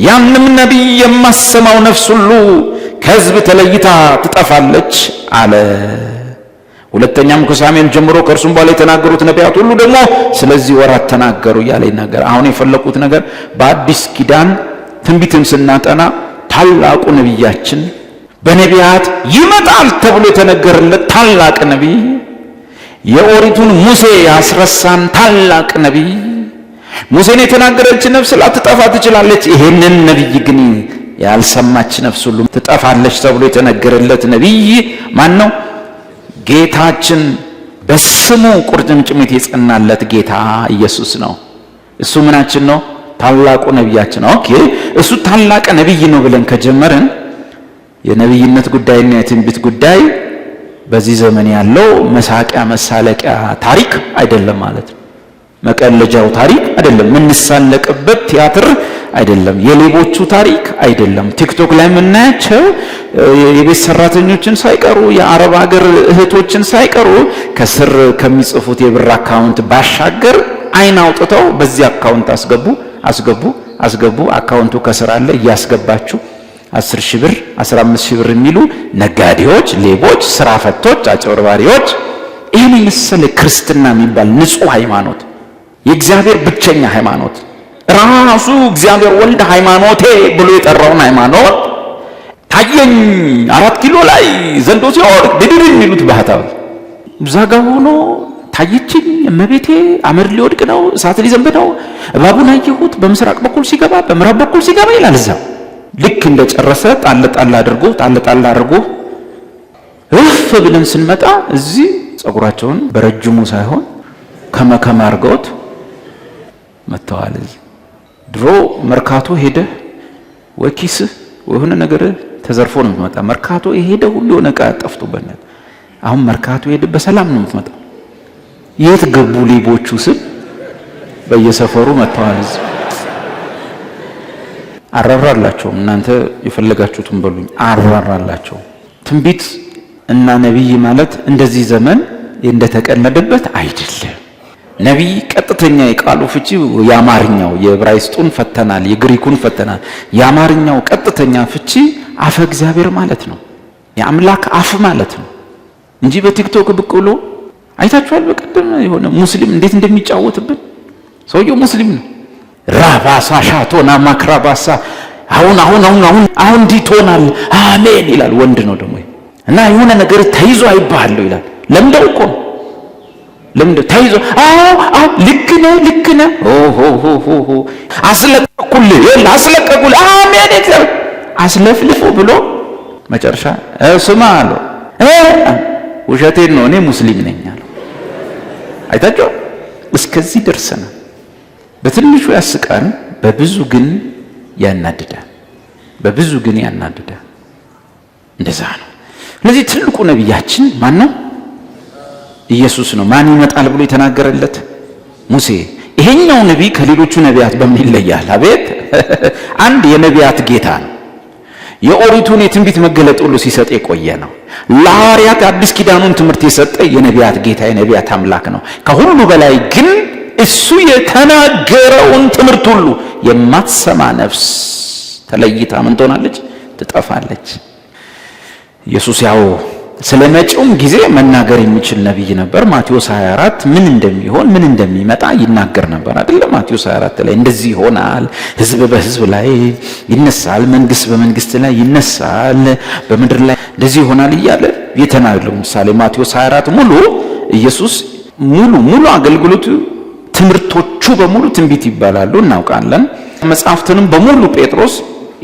ያንም ነቢይ የማሰማው ነፍስ ሁሉ ከሕዝብ ተለይታ ትጠፋለች አለ። ሁለተኛም ከሳሙኤል ጀምሮ ከእርሱም በኋላ የተናገሩት ነቢያት ሁሉ ደግሞ ስለዚህ ወራት ተናገሩ እያለ ይናገር። አሁን የፈለኩት ነገር በአዲስ ኪዳን ትንቢትን ስናጠና ታላቁ ነቢያችን፣ በነቢያት ይመጣል ተብሎ የተነገረለት ታላቅ ነቢይ፣ የኦሪቱን ሙሴ ያስረሳን ታላቅ ነቢይ፣ ሙሴን የተናገረች ነፍስ ላትጠፋ ትችላለች፣ ይሄንን ነቢይ ግን ያልሰማች ነፍስ ሁሉ ትጠፋለች ተብሎ የተነገረለት ነቢይ ማን ነው? ጌታችን፣ በስሙ ቁርጭምጭሚት የጸናለት ጌታ ኢየሱስ ነው። እሱ ምናችን ነው? ታላቁ ነቢያችን። Okay፣ እሱ ታላቅ ነቢይ ነው ብለን ከጀመርን የነቢይነት ጉዳይና የትንቢት ጉዳይ በዚህ ዘመን ያለው መሳቂያ መሳለቂያ ታሪክ አይደለም ማለት ነው። መቀለጃው ታሪክ አይደለም። የምንሳለቅበት ቲያትር አይደለም። የሌቦቹ ታሪክ አይደለም። ቲክቶክ ላይ የምናያቸው የቤት ሰራተኞችን ሳይቀሩ፣ የአረብ ሀገር እህቶችን ሳይቀሩ ከስር ከሚጽፉት የብር account ባሻገር አይን አውጥተው በዚህ account አስገቡ፣ አስገቡ፣ አስገቡ፣ account ኡ ከስር አለ፣ እያስገባችሁ 10,000 ብር፣ 15,000 ብር የሚሉ ነጋዴዎች፣ ሌቦች፣ ስራ ፈቶች፣ አጭበርባሪዎች፣ ይህን የመሰለ ክርስትና የሚባል ንጹህ ሃይማኖት፣ የእግዚአብሔር ብቸኛ ሃይማኖት፣ ራሱ እግዚአብሔር ወልድ ሃይማኖቴ ብሎ የጠራውን ሃይማኖት፣ ታየኝ 4 ኪሎ ላይ ዘንዶ ሲወርድ ድድድ የሚሉት ባህታዊ እዛ ጋ ሆኖ ታየችኝ እመቤቴ፣ አመድ ሊወድቅ ነው፣ እሳት ሊዘንብ ነው፣ እባቡን አየሁት በምስራቅ በኩል ሲገባ፣ በምዕራብ በኩል ሲገባ ይላል። እዛ ልክ እንደጨረሰ ጣል ጣል አድርጎ፣ ጣል ጣል አድርጎ እፍ ብለን ስንመጣ እዚህ ጸጉራቸውን በረጅሙ ሳይሆን ከመከማ አድርገውት መጥተዋል። እዚህ ድሮ መርካቶ ሄደህ ወይ ኪስህ ወይ የሆነ ነገር ተዘርፎ ነው የምትመጣ። መርካቶ የሄደ ሁሉ የሆነ ዕቃ ጠፍቶበት፣ አሁን መርካቶ ሄደ በሰላም ነው የምትመጣው። የት ገቡ ሌቦቹ ስል በየሰፈሩ መጥተዋል። እዚህ አራራላቸውም። እናንተ የፈለጋችሁትን በሉኝ፣ አራራላቸውም። ትንቢት እና ነቢይ ማለት እንደዚህ ዘመን እንደተቀለደበት አይደለም። ነቢይ ቀጥተኛ የቃሉ ፍቺ፣ የአማርኛው፣ የዕብራይስጡን ፈተናል፣ የግሪኩን ፈተናል። የአማርኛው ቀጥተኛ ፍቺ አፈ እግዚአብሔር ማለት ነው። የአምላክ አፍ ማለት ነው እንጂ በቲክቶክ ብቅ ብሎ አይታችኋል። በቀደም የሆነ ሙስሊም እንዴት እንደሚጫወትብን፣ ሰውየው ሙስሊም ነው። ራባሳ ሻቶና ማክራባሳ አሁን አሁን አሁን አሁን አሁን እንዲህ ትሆናለህ፣ አሜን ይላል። ወንድ ነው ደግሞ እና የሆነ ነገር ተይዞ አይባለሁ ይላል። ለምደው እኮ ነው፣ ለምደው ተይዞ፣ አዎ አዎ፣ ልክ ነህ፣ ልክ ነህ፣ ኦ ሆ ሆ ሆ ሆ፣ አስለቀቁልህ፣ ይኸውልህ አስለቀቁልህ፣ አሜን እግዚአብሔር አስለፍልፎ ብሎ መጨረሻ ስማ አለው፣ ውሸቴን ነው፣ እኔ ሙስሊም ነኝ አለው። አይታችሁ እስከዚህ ደርሰናል። በትንሹ ያስቃል፣ በብዙ ግን ያናድዳል። በብዙ ግን ያናድዳል። እንደዛ ነው። ስለዚህ ትልቁ ነቢያችን ማን ነው? ኢየሱስ ነው። ማን ይመጣል ብሎ የተናገረለት? ሙሴ። ይሄኛው ነቢይ ከሌሎቹ ነቢያት በምን ይለያል? አቤት፣ አንድ የነቢያት ጌታ ነው። የኦሪቱን የትንቢት መገለጥ ሁሉ ሲሰጥ የቆየ ነው። ለሐዋርያት አዲስ ኪዳኑን ትምህርት የሰጠ የነቢያት ጌታ፣ የነቢያት አምላክ ነው። ከሁሉ በላይ ግን እሱ የተናገረውን ትምህርት ሁሉ የማትሰማ ነፍስ ተለይታ ምን ትሆናለች? ትጠፋለች። ኢየሱስ ያው ስለ መጪውም ጊዜ መናገር የሚችል ነቢይ ነበር። ማቴዎስ 24 ምን እንደሚሆን፣ ምን እንደሚመጣ ይናገር ነበር አይደለ? ማቴዎስ 24 ላይ እንደዚህ ይሆናል፣ ሕዝብ በሕዝብ ላይ ይነሳል፣ መንግስት በመንግስት ላይ ይነሳል፣ በምድር ላይ እንደዚህ ይሆናል እያለ የተናገረው። ምሳሌ ማቴዎስ 24 ሙሉ ኢየሱስ ሙሉ ሙሉ አገልግሎቱ፣ ትምህርቶቹ በሙሉ ትንቢት ይባላሉ፣ እናውቃለን። መጽሐፍትንም በሙሉ ጴጥሮስ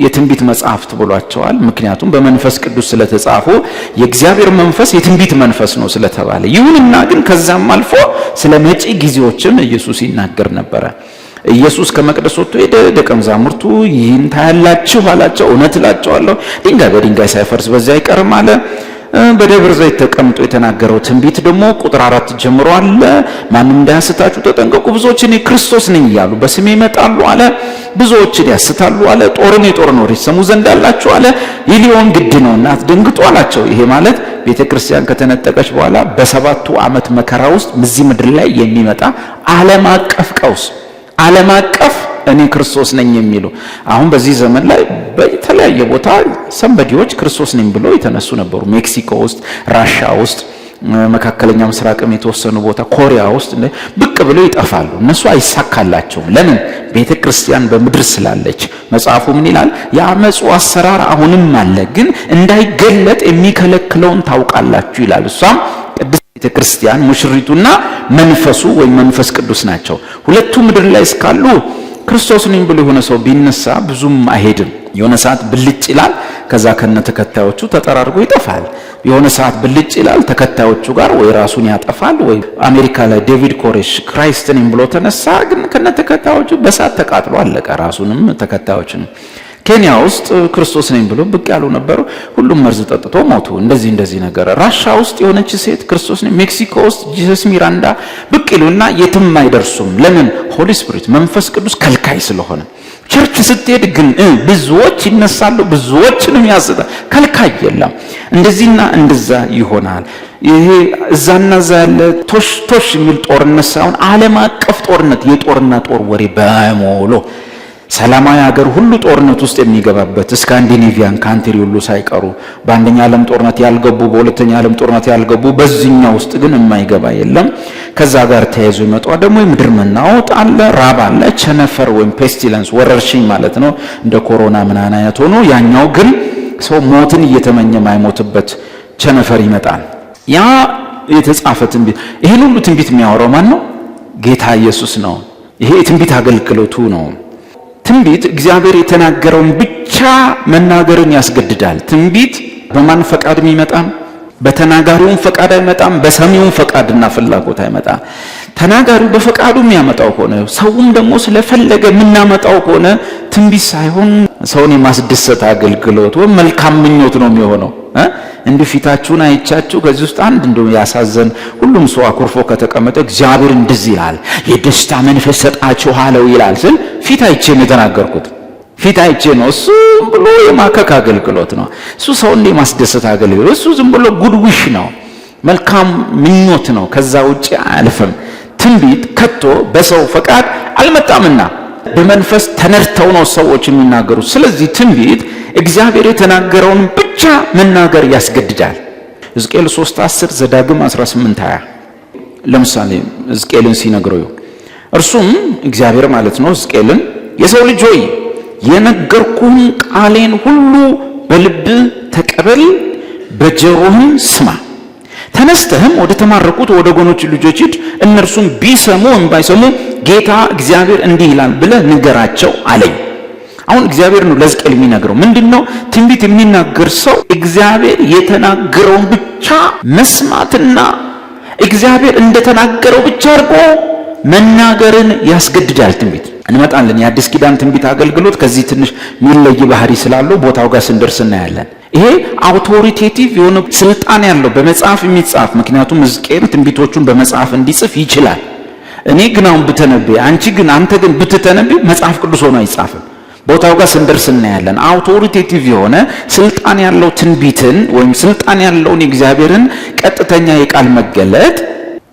የትንቢት መጽሐፍት ብሏቸዋል። ምክንያቱም በመንፈስ ቅዱስ ስለተጻፉ፣ የእግዚአብሔር መንፈስ የትንቢት መንፈስ ነው ስለተባለ። ይሁንና ግን ከዛም አልፎ ስለ መጪ ጊዜዎችም ኢየሱስ ይናገር ነበረ። ኢየሱስ ከመቅደስ ወጥቶ ሄደ። ደቀ መዛሙርቱ ይህን ታያላችሁ አላቸው። እውነት እላቸዋለሁ፣ ድንጋይ በድንጋይ ሳይፈርስ በዚያ አይቀርም አለ። በደብረ ዘይት ተቀምጦ የተናገረው ትንቢት ደግሞ ቁጥር 4 ጀምሮ አለ። ማንም እንዳያስታችሁ ተጠንቀቁ፣ ብዙዎች እኔ ክርስቶስ ነኝ እያሉ በስሜ ይመጣሉ አለ። ብዙዎችን ያስታሉ አለ። ጦርን የጦርን ወሬ ይሰሙ ዘንድ አላችሁ አለ። ይህ ሊሆን ግድ ነውና አትደንግጡ አላቸው። ይሄ ማለት ቤተ ክርስቲያን ከተነጠቀች በኋላ በ7ቱ ዓመት መከራ ውስጥ በዚህ ምድር ላይ የሚመጣ ዓለም አቀፍ ቀውስ፣ ዓለም አቀፍ እኔ ክርስቶስ ነኝ የሚሉ፣ አሁን በዚህ ዘመን ላይ በተለያየ ቦታ somebody ዎች ክርስቶስ ነኝ ብሎ የተነሱ ነበሩ። ሜክሲኮ ውስጥ፣ ራሻ ውስጥ፣ መካከለኛ ምስራቅም የተወሰኑ ቦታ፣ ኮሪያ ውስጥ ብቅ ብለው ይጠፋሉ። እነሱ አይሳካላቸውም። ለምን? ቤተ ክርስቲያን በምድር ስላለች። መጽሐፉ ምን ይላል? የአመፁ አሰራር አሁንም አለ፣ ግን እንዳይገለጥ የሚከለክለውን ታውቃላችሁ ይላል። እሷም ቅድስት ቤተ ክርስቲያን ሙሽሪቱና መንፈሱ ወይም መንፈስ ቅዱስ ናቸው። ሁለቱ ምድር ላይ እስካሉ ክርስቶስ ነኝ ብሎ የሆነ ሰው ቢነሳ ብዙም አይሄድም። የሆነ ሰዓት ብልጭ ይላል፣ ከዛ ከነ ተከታዮቹ ተጠራርጎ ይጠፋል። የሆነ ሰዓት ብልጭ ይላል፣ ተከታዮቹ ጋር ወይ ራሱን ያጠፋል ወይ አሜሪካ ላይ ዴቪድ ኮሬሽ Christ ነኝ ብሎ ተነሳ፣ ግን ከነ ተከታዮቹ በሳት ተቃጥሎ አለቀ፣ ራሱንም ተከታዮችንም። ኬንያ ውስጥ ክርስቶስ ነኝ ብሎ ብቅ ያሉ ነበሩ። ሁሉም መርዝ ጠጥቶ ሞቱ። እንደዚህ እንደዚህ ነገር፣ ራሻ ውስጥ የሆነች ሴት ክርስቶስ ነኝ፣ ሜክሲኮ ውስጥ ጂሰስ ሚራንዳ ብቅ ይሉና የትም አይደርሱም። ለምን? Holy Spirit መንፈስ ቅዱስ ከልካይ ስለሆነ። Church ስትሄድ ግን ብዙዎች ይነሳሉ፣ ብዙዎችንም ያስታል። ከልካይ የለም። እንደዚህና እንደዛ ይሆናል። ይሄ እዛና እዛ ያለ ቶሽ ቶሽ የሚል ጦርነት ሳይሆን ዓለም አቀፍ ጦርነት፣ የጦርና ጦር ወሬ በሙሉ፣ ሰላማዊ ሀገር ሁሉ ጦርነት ውስጥ የሚገባበት፣ ስካንዲኔቪያን country ሁሉ ሳይቀሩ፣ በአንደኛ ዓለም ጦርነት ያልገቡ፣ በሁለተኛ ዓለም ጦርነት ያልገቡ፣ በዚህኛው ውስጥ ግን የማይገባ የለም። ከዛ ጋር ተያይዞ ይመጣ ደግሞ የምድር መናወጥ አለ፣ ራብ አለ፣ ቸነፈር ወይም pestilence ወረርሽኝ ማለት ነው፣ እንደ ኮሮና ምናምን አይነት ሆኖ፣ ያኛው ግን ሰው ሞትን እየተመኘ የማይሞትበት ቸነፈር ይመጣል። ያ የተጻፈ ትንቢት፣ ይሄን ሁሉ ትንቢት የሚያወራው ማን ነው? ጌታ ኢየሱስ ነው። ይሄ የትንቢት አገልግሎቱ ነው። ትንቢት እግዚአብሔር የተናገረውን ብቻ መናገርን ያስገድዳል። ትንቢት በማን ፈቃድ የሚመጣም? በተናጋሪውም ፈቃድ አይመጣም፣ በሰሚውም ፈቃድና ፍላጎት አይመጣም። ተናጋሪው በፈቃዱ የሚያመጣው ከሆነ፣ ሰውም ደግሞ ስለፈለገ የምናመጣው ከሆነ ትንቢት ሳይሆን ሰውን የማስደሰት አገልግሎት ወይም መልካም ምኞት ነው የሚሆነው። እንዲሁ ፊታችሁን አይቻችሁ ከዚህ ውስጥ አንድ እንደው ያሳዘን ሁሉም ሰው አኩርፎ ከተቀመጠ እግዚአብሔር እንደዚህ ይላል፣ የደስታ መንፈስ ሰጣችኋለሁ ይላል ስል ፊት አይቼ ነው የተናገርኩት። ፊት አይቼ ነው። እሱ ዝም ብሎ የማከክ አገልግሎት ነው። እሱ ሰውን የማስደሰት አገልግሎት፣ እሱ ዝም ብሎ good wish ነው፣ መልካም ምኞት ነው። ከዛ ውጭ አያልፍም። ትንቢት ከቶ በሰው ፈቃድ አልመጣምና በመንፈስ ተነድተው ነው ሰዎች የሚናገሩት። ስለዚህ ትንቢት እግዚአብሔር የተናገረውን ብቻ መናገር ያስገድዳል። ሕዝቅኤል 3:10፣ ዘዳግም 18:20። ለምሳሌ ሕዝቅኤልን ሲነግረው፣ እርሱም እግዚአብሔር ማለት ነው፣ ሕዝቅኤልን የሰው ልጅ ሆይ የነገርኩህን ቃሌን ሁሉ በልብህ ተቀበል፣ በጆሮህም ስማ። ተነስተህም ወደ ተማረኩት ወደ ወገኖች ልጆች ሂድ፣ እነርሱም ቢሰሙ ወይም ባይሰሙ ጌታ እግዚአብሔር እንዲህ ይላል ብለህ ንገራቸው አለኝ። አሁን እግዚአብሔር ነው ለሕዝቅኤል የሚነግረው። ምንድን ነው? ትንቢት የሚናገር ሰው እግዚአብሔር የተናገረውን ብቻ መስማትና እግዚአብሔር እንደተናገረው ብቻ አድርጎ መናገርን ያስገድዳል። ትንቢት እንመጣለን። የአዲስ ኪዳን ትንቢት አገልግሎት ከዚህ ትንሽ የሚለይ ባህሪ ስላለው ቦታው ጋር ስንደርስ እናያለን። ይሄ authoritative የሆነ ስልጣን ያለው በመጽሐፍ የሚጻፍ፣ ምክንያቱም ሕዝቅኤል ትንቢቶቹን በመጽሐፍ እንዲጽፍ ይችላል። እኔ ግን አሁን ብተነብይ፣ አንቺ ግን፣ አንተ ግን ብትተነብይ መጽሐፍ ቅዱስ ሆኖ አይጻፍም። ቦታው ጋር ስንደርስ እናያለን። Authoritative የሆነ ስልጣን ያለው ትንቢትን ወይም ስልጣን ያለውን የእግዚአብሔርን ቀጥተኛ የቃል መገለጥ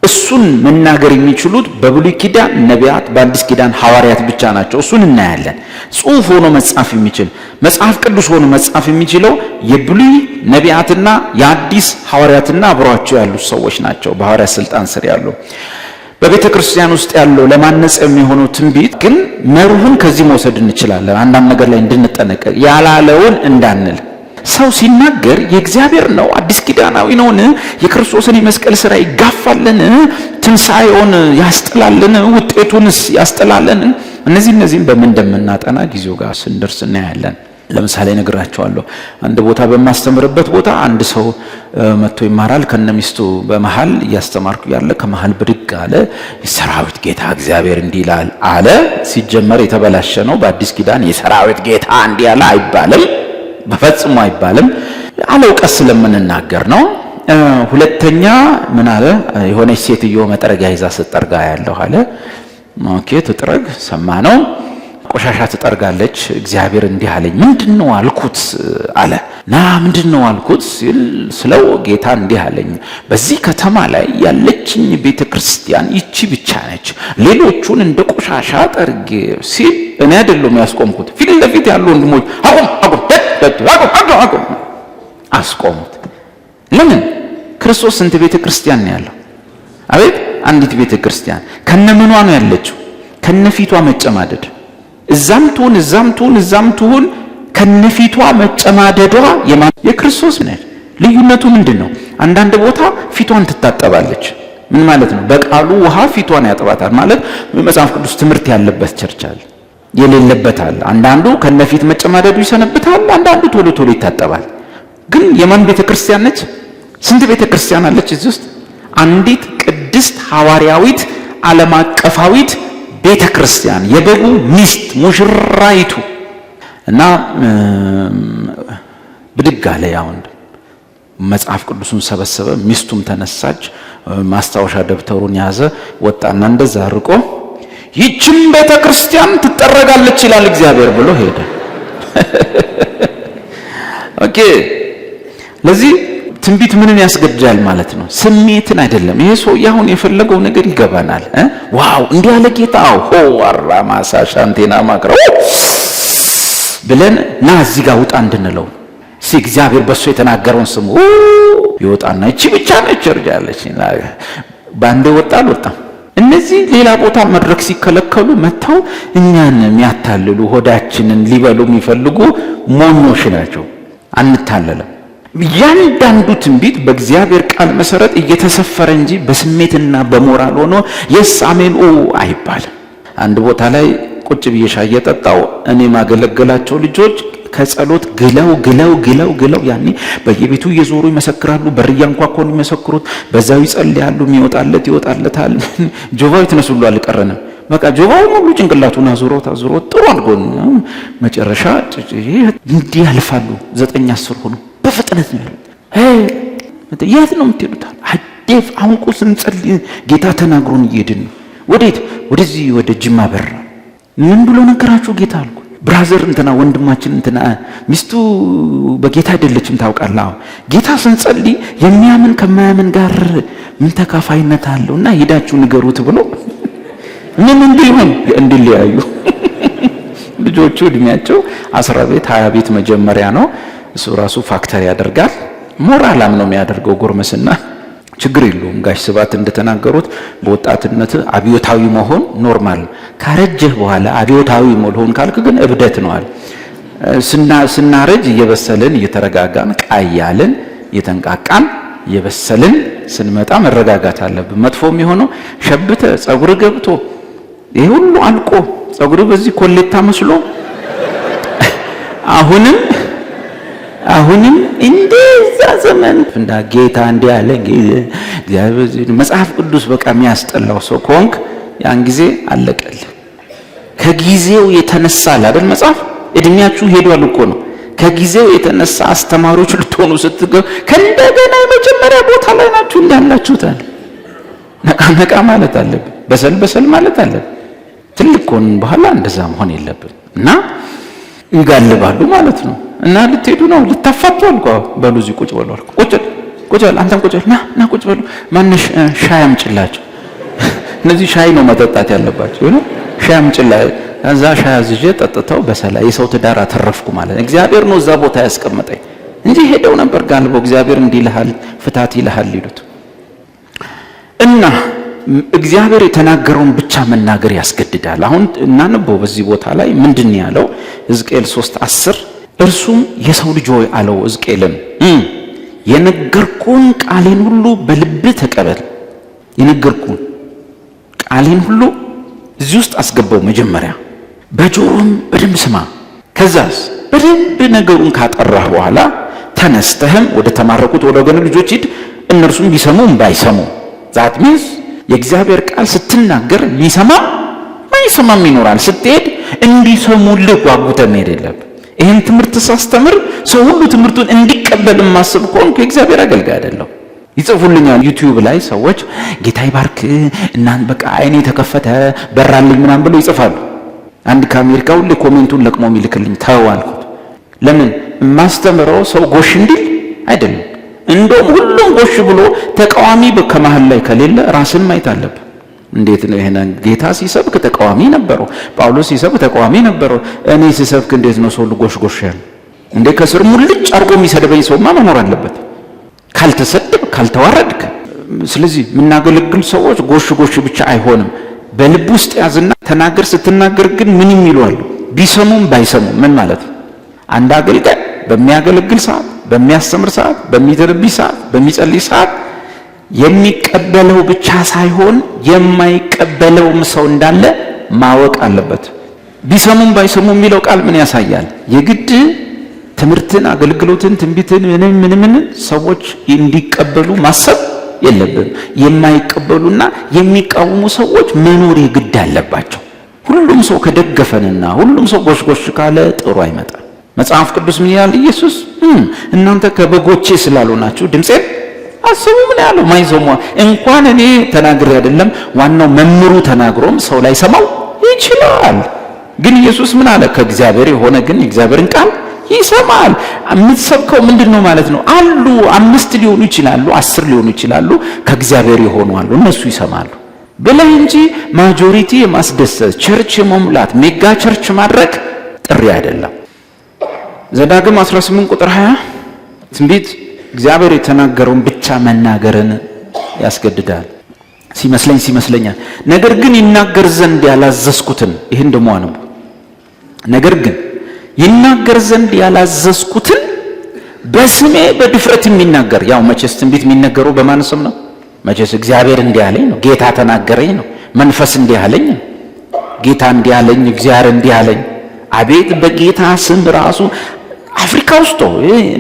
እሱን መናገር የሚችሉት በብሉይ ኪዳን ነቢያት፣ በአዲስ ኪዳን ሐዋርያት ብቻ ናቸው። እሱን እናያለን። ጽሑፍ ሆኖ መጻፍ የሚችል፣ መጽሐፍ ቅዱስ ሆኖ መጻፍ የሚችለው የብሉይ ነቢያትና የአዲስ ሐዋርያትና አብሯቸው ያሉ ሰዎች ናቸው፣ በሐዋርያት ስልጣን ስር ያሉ። በቤተ ክርስቲያን ውስጥ ያለው ለማነጽ የሚሆነው ትንቢት ግን መርሁን ከዚህ መውሰድ እንችላለን። አንዳንድ ነገር ላይ እንድንጠነቀቅ፣ ያላለውን እንዳንል። ሰው ሲናገር የእግዚአብሔር ነው፣ አዲስ ኪዳናዊ ነውን፣ የክርስቶስን የመስቀል ስራ ይጋፋልን፣ ትንሣኤውን ያስጥላልን፣ ውጤቱንስ ያስጥላልን? እነዚህም በምን እንደምናጠና ጊዜው ጋር ስንደርስ እናያለን። ለምሳሌ እነግራቸዋለሁ። አንድ ቦታ በማስተምርበት ቦታ አንድ ሰው መጥቶ ይማራል ከነሚስቱ። በመሃል እያስተማርኩ ያለ ከመሃል ብድግ አለ። የሰራዊት ጌታ እግዚአብሔር እንዲህ ይላል አለ። ሲጀመር የተበላሸ ነው። በአዲስ ኪዳን የሰራዊት ጌታ እንዲህ ያለ አይባልም፣ በፈጽሞ አይባልም። አለውቀት ስለምንናገር ነው። ሁለተኛ ምን አለ? የሆነች ሴትዮ መጥረጊያ ይዛ ስትጠርጋ ያለሁ አለ። Okay፣ ትጥረግ፣ ሰማ ነው። ቆሻሻ ትጠርጋለች። እግዚአብሔር እንዲህ አለኝ። ምንድን ነው አልኩት አለ። ና ምንድን ነው አልኩት ሲል ስለው ጌታ እንዲህ አለኝ፣ በዚህ ከተማ ላይ ያለችኝ ቤተ ክርስቲያን ይቺ ብቻ ነች፣ ሌሎቹን እንደ ቆሻሻ ጠርጌ ሲል እኔ አይደለሁም ያስቆምኩት፣ ፊት ለፊት ያሉ ወንድሞች አቁም፣ አቁም፣ አቁም፣ አቁም፣ አቁም አስቆሙት። ለምን? ክርስቶስ ስንት ቤተ ክርስቲያን ነው ያለው? አቤት፣ አንዲት ቤተ ክርስቲያን። ከነምኗ ነው ያለችው? ከነፊቷ መጨማደድ። እዛም ትሁን፣ እዛም ትሁን፣ እዛም ትሁን፣ ከነፊቷ መጨማደዷ የክርስቶስ ነች። ልዩነቱ ምንድን ነው? አንዳንድ ቦታ ፊቷን ትታጠባለች። ምን ማለት ነው? በቃሉ ውሃ ፊቷን ያጥባታል ማለት። መጽሐፍ ቅዱስ ትምህርት ያለበት church አለ፣ የሌለበት አለ። አንዳንዱ ከነፊት መጨማደዱ ይሰነብታል፣ አንዳንዱ ቶሎ ቶሎ ይታጠባል። ግን የማን ቤተ ክርስቲያን ነች? ስንት ቤተ ክርስቲያን አለች እዚህ ውስጥ? አንዲት ቅድስት ሐዋርያዊት ዓለም አቀፋዊት ቤተ ክርስቲያን፣ የበጉ ሚስት ሙሽራይቱ። እና ብድግ አለ ያ ወንድ፣ መጽሐፍ ቅዱሱን ሰበሰበ፣ ሚስቱም ተነሳች፣ ማስታወሻ ደብተሩን ያዘ፣ ወጣና እንደዛ ርቆ ይህችም ቤተ ክርስቲያን ትጠረጋለች ይላል እግዚአብሔር ብሎ ሄደ። Okay፣ ለዚህ ትንቢት ምንን ያስገድዳል ማለት ነው? ስሜትን አይደለም። ይሄ ሰው አሁን የፈለገው ነገር ይገባናል። Wow፣ እንዲህ ያለ ጌታ ሆ አራ ማሳ ሻንቴና ማቅረው ብለን ና እዚህ ጋር ውጣ እንድንለው እስኪ እግዚአብሔር በእሱ የተናገረውን ስሙ። ይወጣና እቺ ብቻ ነች እርጃለች። በአንዴ ወጣ አልወጣም። እነዚህ ሌላ ቦታ መድረክ ሲከለከሉ መጥተው እኛን የሚያታልሉ፣ ሆዳችንን ሊበሉ የሚፈልጉ ሞኞች ናቸው። አንታለልም። እያንዳንዱ ትንቢት በእግዚአብሔር ቃል መሰረት እየተሰፈረ እንጂ በስሜትና በሞራል ሆኖ yes፣ አሜን፣ ኦ አይባልም። አንድ ቦታ ላይ ቁጭ ብዬ ሻይ እየጠጣሁ እኔ ማገለገላቸው ልጆች ከጸሎት ግለው ግለው ግለው ግለው ያኔ በየቤቱ እየዞሩ ይመሰክራሉ። በር እያንኳኳኑ የሚመሰክሩት በዛው ይጸልያሉ። የሚወጣለት ይወጣለታል። Jehovah Witness ሁሉ አልቀረንም። በቃ ጆቫው ሁሉ ጭንቅላቱን አዙሮት አዙሮት ጥሩ አድርጎ መጨረሻ እንዲህ ያልፋሉ። 9 10 ሆኖ በፍጥነት ነው ያሉት። የት ነው የምትሄዱት? አዴፍ አሁን እኮ ስንጸልይ ጌታ ተናግሮን እየሄድን ነው። ወዴት? ወደዚህ ወደ ጅማ በር። ምን ብሎ ነገራችሁ ጌታ አልኩ። Brother እንትና፣ ወንድማችን እንትና ሚስቱ በጌታ አይደለችም ታውቃለህ። አዎ፣ ጌታ ስንጸልይ የሚያምን ከማያምን ጋር ምን ተካፋይነት አለው እና ሄዳችሁ ንገሩት ብሎ ምን እንዲሆን እንዲለያዩ። ልጆቹ እድሜያቸው 10 ቤት 20 ቤት መጀመሪያ ነው። እሱ ራሱ factor ያደርጋል። ሞራላም ነው የሚያደርገው ጎርመስና። ችግር የለውም። ጋሽ ስብሐት እንደተናገሩት በወጣትነት አብዮታዊ መሆን normal፣ ካረጀህ በኋላ አብዮታዊ መሆን ካልክ ግን እብደት ነው አለ። ስናረጅ እየበሰልን እየተረጋጋን ቃያልን እየተንቃቃን እየበሰልን ስንመጣ መረጋጋት አለብን። መጥፎ የሚሆነው ሸብተ ጸጉር ገብቶ ይሄ ሁሉ አልቆ ጸጉር በዚህ ኮሌታ መስሎ አሁንም እንደዛ ዘመን እንዳ ጌታ እንዲህ አለ እግዚአብሔር መጽሐፍ ቅዱስ በቃ የሚያስጠላው ሰው ከሆንክ ያን ጊዜ አለቀልህ። ከጊዜው የተነሳ አይደል መጽሐፍ እድሜያችሁ ሄዷል እኮ ነው። ከጊዜው የተነሳ አስተማሪዎች ልትሆኑ ስትገቡ ከእንደገና የመጀመሪያ ቦታ ላይ ናችሁ እንዳላችሁታል። ነቃ ነቃ ማለት አለብን። በሰል በሰል ማለት አለብን። ትልቅ ከሆንን በኋላ እንደዛ መሆን የለብን እና ይጋልባሉ ማለት ነው። እና ልትሄዱ ነው ልታፋቱ አልኩ። በሉ እዚህ ቁጭ በሉ አልኩ። ቁጭ ቁጭ በል አንተም ቁጭ በል ና ና ቁጭ በሉ። ማነሽ ሻይ አምጪላቸው። እነዚህ ሻይ ነው መጠጣት ያለባቸው። ይሁን ሻይ አምጪላ። ከዛ ሻይ አዝዤ ጠጥተው በሰላ የሰው ትዳር አተረፍኩ ማለት ነው። እግዚአብሔር ነው እዛ ቦታ ያስቀመጠኝ እንጂ ሄደው ነበር ጋልበው እግዚአብሔር እንዲህ ይልሃል ፍታት ይልሃል ይሉት እና እግዚአብሔር የተናገረውን ብቻ መናገር ያስገድዳል። አሁን እናንበው በዚህ ቦታ ላይ ምንድን ያለው? ሕዝቅኤል 3:10 እርሱም የሰው ልጅ ሆይ አለው ሕዝቅኤልን የነገርኩህን ቃሌን ሁሉ በልብህ ተቀበል። የነገርኩህን ቃሌን ሁሉ እዚህ ውስጥ አስገባው። መጀመሪያ በጆሮም በደንብ ስማ። ከዛስ በደንብ ነገሩን ካጠራህ በኋላ ተነስተህም ወደ ተማረኩት ወደ ወገን ልጆች ሂድ፣ እነርሱም ቢሰሙም ባይሰሙ። That means የእግዚአብሔር ቃል ስትናገር ሊሰማ ማይሰማም ይኖራል። ስትሄድ እንዲሰሙልህ ጓጉተህ መሄድ የለብህ። ይህን ትምህርት ሳስተምር ሰው ሁሉ ትምህርቱን እንዲቀበል የማስብ ከሆንኩ የእግዚአብሔር አገልጋይ አይደለሁም። ይጽፉልኛል ዩቲዩብ ላይ ሰዎች ጌታ ይባርክ እናን በቃ አይኔ ተከፈተ በራልኝ ምናምን ብለው ይጽፋሉ። አንድ ከአሜሪካ ሁሌ comment ኡን ለቅሞ የሚልክልኝ ተው አልኩት። ለምን የማስተምረው ሰው ጎሽ እንዲል አይደለም። እንደውም ሁሉም ጎሽ ብሎ ተቃዋሚ ከመሀል ላይ ከሌለ ራስን ማየት አለብህ። እንዴት ነው ይሄን? ጌታ ሲሰብክ ተቃዋሚ ነበረው፣ ጳውሎስ ሲሰብክ ተቃዋሚ ነበረው። እኔ ሲሰብክ እንዴት ነው ሰው ጎሽ ጎሽ ያለ? እንዴ ከስር ሙልጭ አድርጎ የሚሰድበኝ ሰውማ መኖር አለበት። ካልተሰደብ ካልተዋረድክ። ስለዚህ የምናገለግል ሰዎች ጎሽ ጎሽ ብቻ አይሆንም። በልብ ውስጥ ያዝና ተናገር። ስትናገር ግን ምን የሚሉ አሉ? ቢሰሙም ባይሰሙም ምን ማለት ነው? አንድ አገልጋይ በሚያገለግል ሰዓት፣ በሚያስተምር ሰዓት፣ በሚተነብይ ሰዓት፣ በሚጸልይ ሰዓት የሚቀበለው ብቻ ሳይሆን የማይቀበለውም ሰው እንዳለ ማወቅ አለበት። ቢሰሙም ባይሰሙም የሚለው ቃል ምን ያሳያል? የግድ ትምህርትን፣ አገልግሎትን፣ ትንቢትን ምንም ምንም ሰዎች እንዲቀበሉ ማሰብ የለብንም። የማይቀበሉና የሚቃወሙ ሰዎች መኖር የግድ አለባቸው። ሁሉም ሰው ከደገፈንና ሁሉም ሰው ጎሽ ጎሽ ካለ ጥሩ አይመጣም። መጽሐፍ ቅዱስ ምን ይላል? ኢየሱስ እናንተ ከበጎቼ ስላልሆናችሁ ድምፄን አስቡ ምን ያለው ማይሰሙ እንኳን እኔ ተናግሬ አይደለም ዋናው መምህሩ ተናግሮም ሰው ላይ ሰማው ይችላል። ግን ኢየሱስ ምን አለ? ከእግዚአብሔር የሆነ ግን የእግዚአብሔርን ቃል ይሰማል። የምትሰብከው ምንድነው ማለት ነው? አሉ 5 ሊሆኑ ይችላሉ፣ 10 ሊሆኑ ይችላሉ፣ ከእግዚአብሔር የሆኑ አሉ፣ እነሱ ይሰማሉ ብለህ እንጂ majority የማስደሰት church የመሙላት mega church ማድረግ ጥሪ አይደለም። ዘዳግም 18 ቁጥር 20 ትንቢት እግዚአብሔር የተናገረውን ብቻ መናገርን ያስገድዳል። ሲመስለኝ ሲመስለኛል ነገር ግን ይናገር ዘንድ ያላዘዝኩትን ይሄን ደሞ አንቡ። ነገር ግን ይናገር ዘንድ ያላዘዝኩትን በስሜ በድፍረት የሚናገር ያው መቼስ ትንቢት የሚነገረው በማን ስም ነው? መቼስ እግዚአብሔር እንዲህ አለኝ ነው፣ ጌታ ተናገረኝ ነው፣ መንፈስ እንዲህ አለኝ ነው፣ ጌታ እንዲህ አለኝ፣ እግዚአብሔር እንዲህ አለኝ። አቤት በጌታ ስም ራሱ አፍሪካ ውስጥ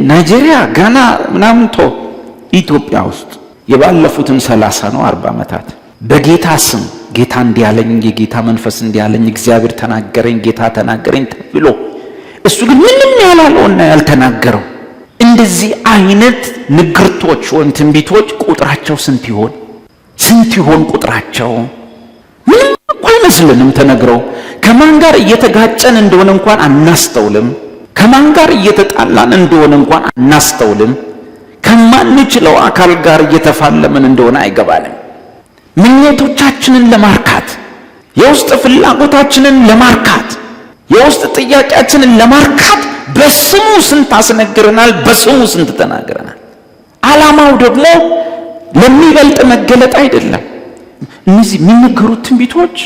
ናይጄሪያ፣ ጋና ምናምን ቶ ኢትዮጵያ ውስጥ የባለፉትን 30 ነው 40 ዓመታት በጌታ ስም ጌታ እንዲህ አለኝ፣ የጌታ መንፈስ እንዲህ አለኝ፣ እግዚአብሔር ተናገረኝ፣ ጌታ ተናገረኝ ተብሎ እሱ ግን ምንም ያላለውና ያልተናገረው እንደዚህ አይነት ንግርቶች ወይም ትንቢቶች ቁጥራቸው ስንት ይሆን? ስንት ይሆን ቁጥራቸው? ምንም እንኳን አይመስልንም ተነግረው። ከማን ጋር እየተጋጨን እንደሆነ እንኳን አናስተውልም። ከማን ጋር እየተጣላን እንደሆነ እንኳን አናስተውልም። ከማንችለው አካል ጋር እየተፋለምን እንደሆነ አይገባንም። ምኞቶቻችንን ለማርካት፣ የውስጥ ፍላጎታችንን ለማርካት፣ የውስጥ ጥያቄያችንን ለማርካት በስሙ ስንት አስነግረናል፣ በስሙ ስንት ተናግረናል። ዓላማው ደግሞ ለሚበልጥ መገለጥ አይደለም። እነዚህ የሚነገሩት ትንቢቶች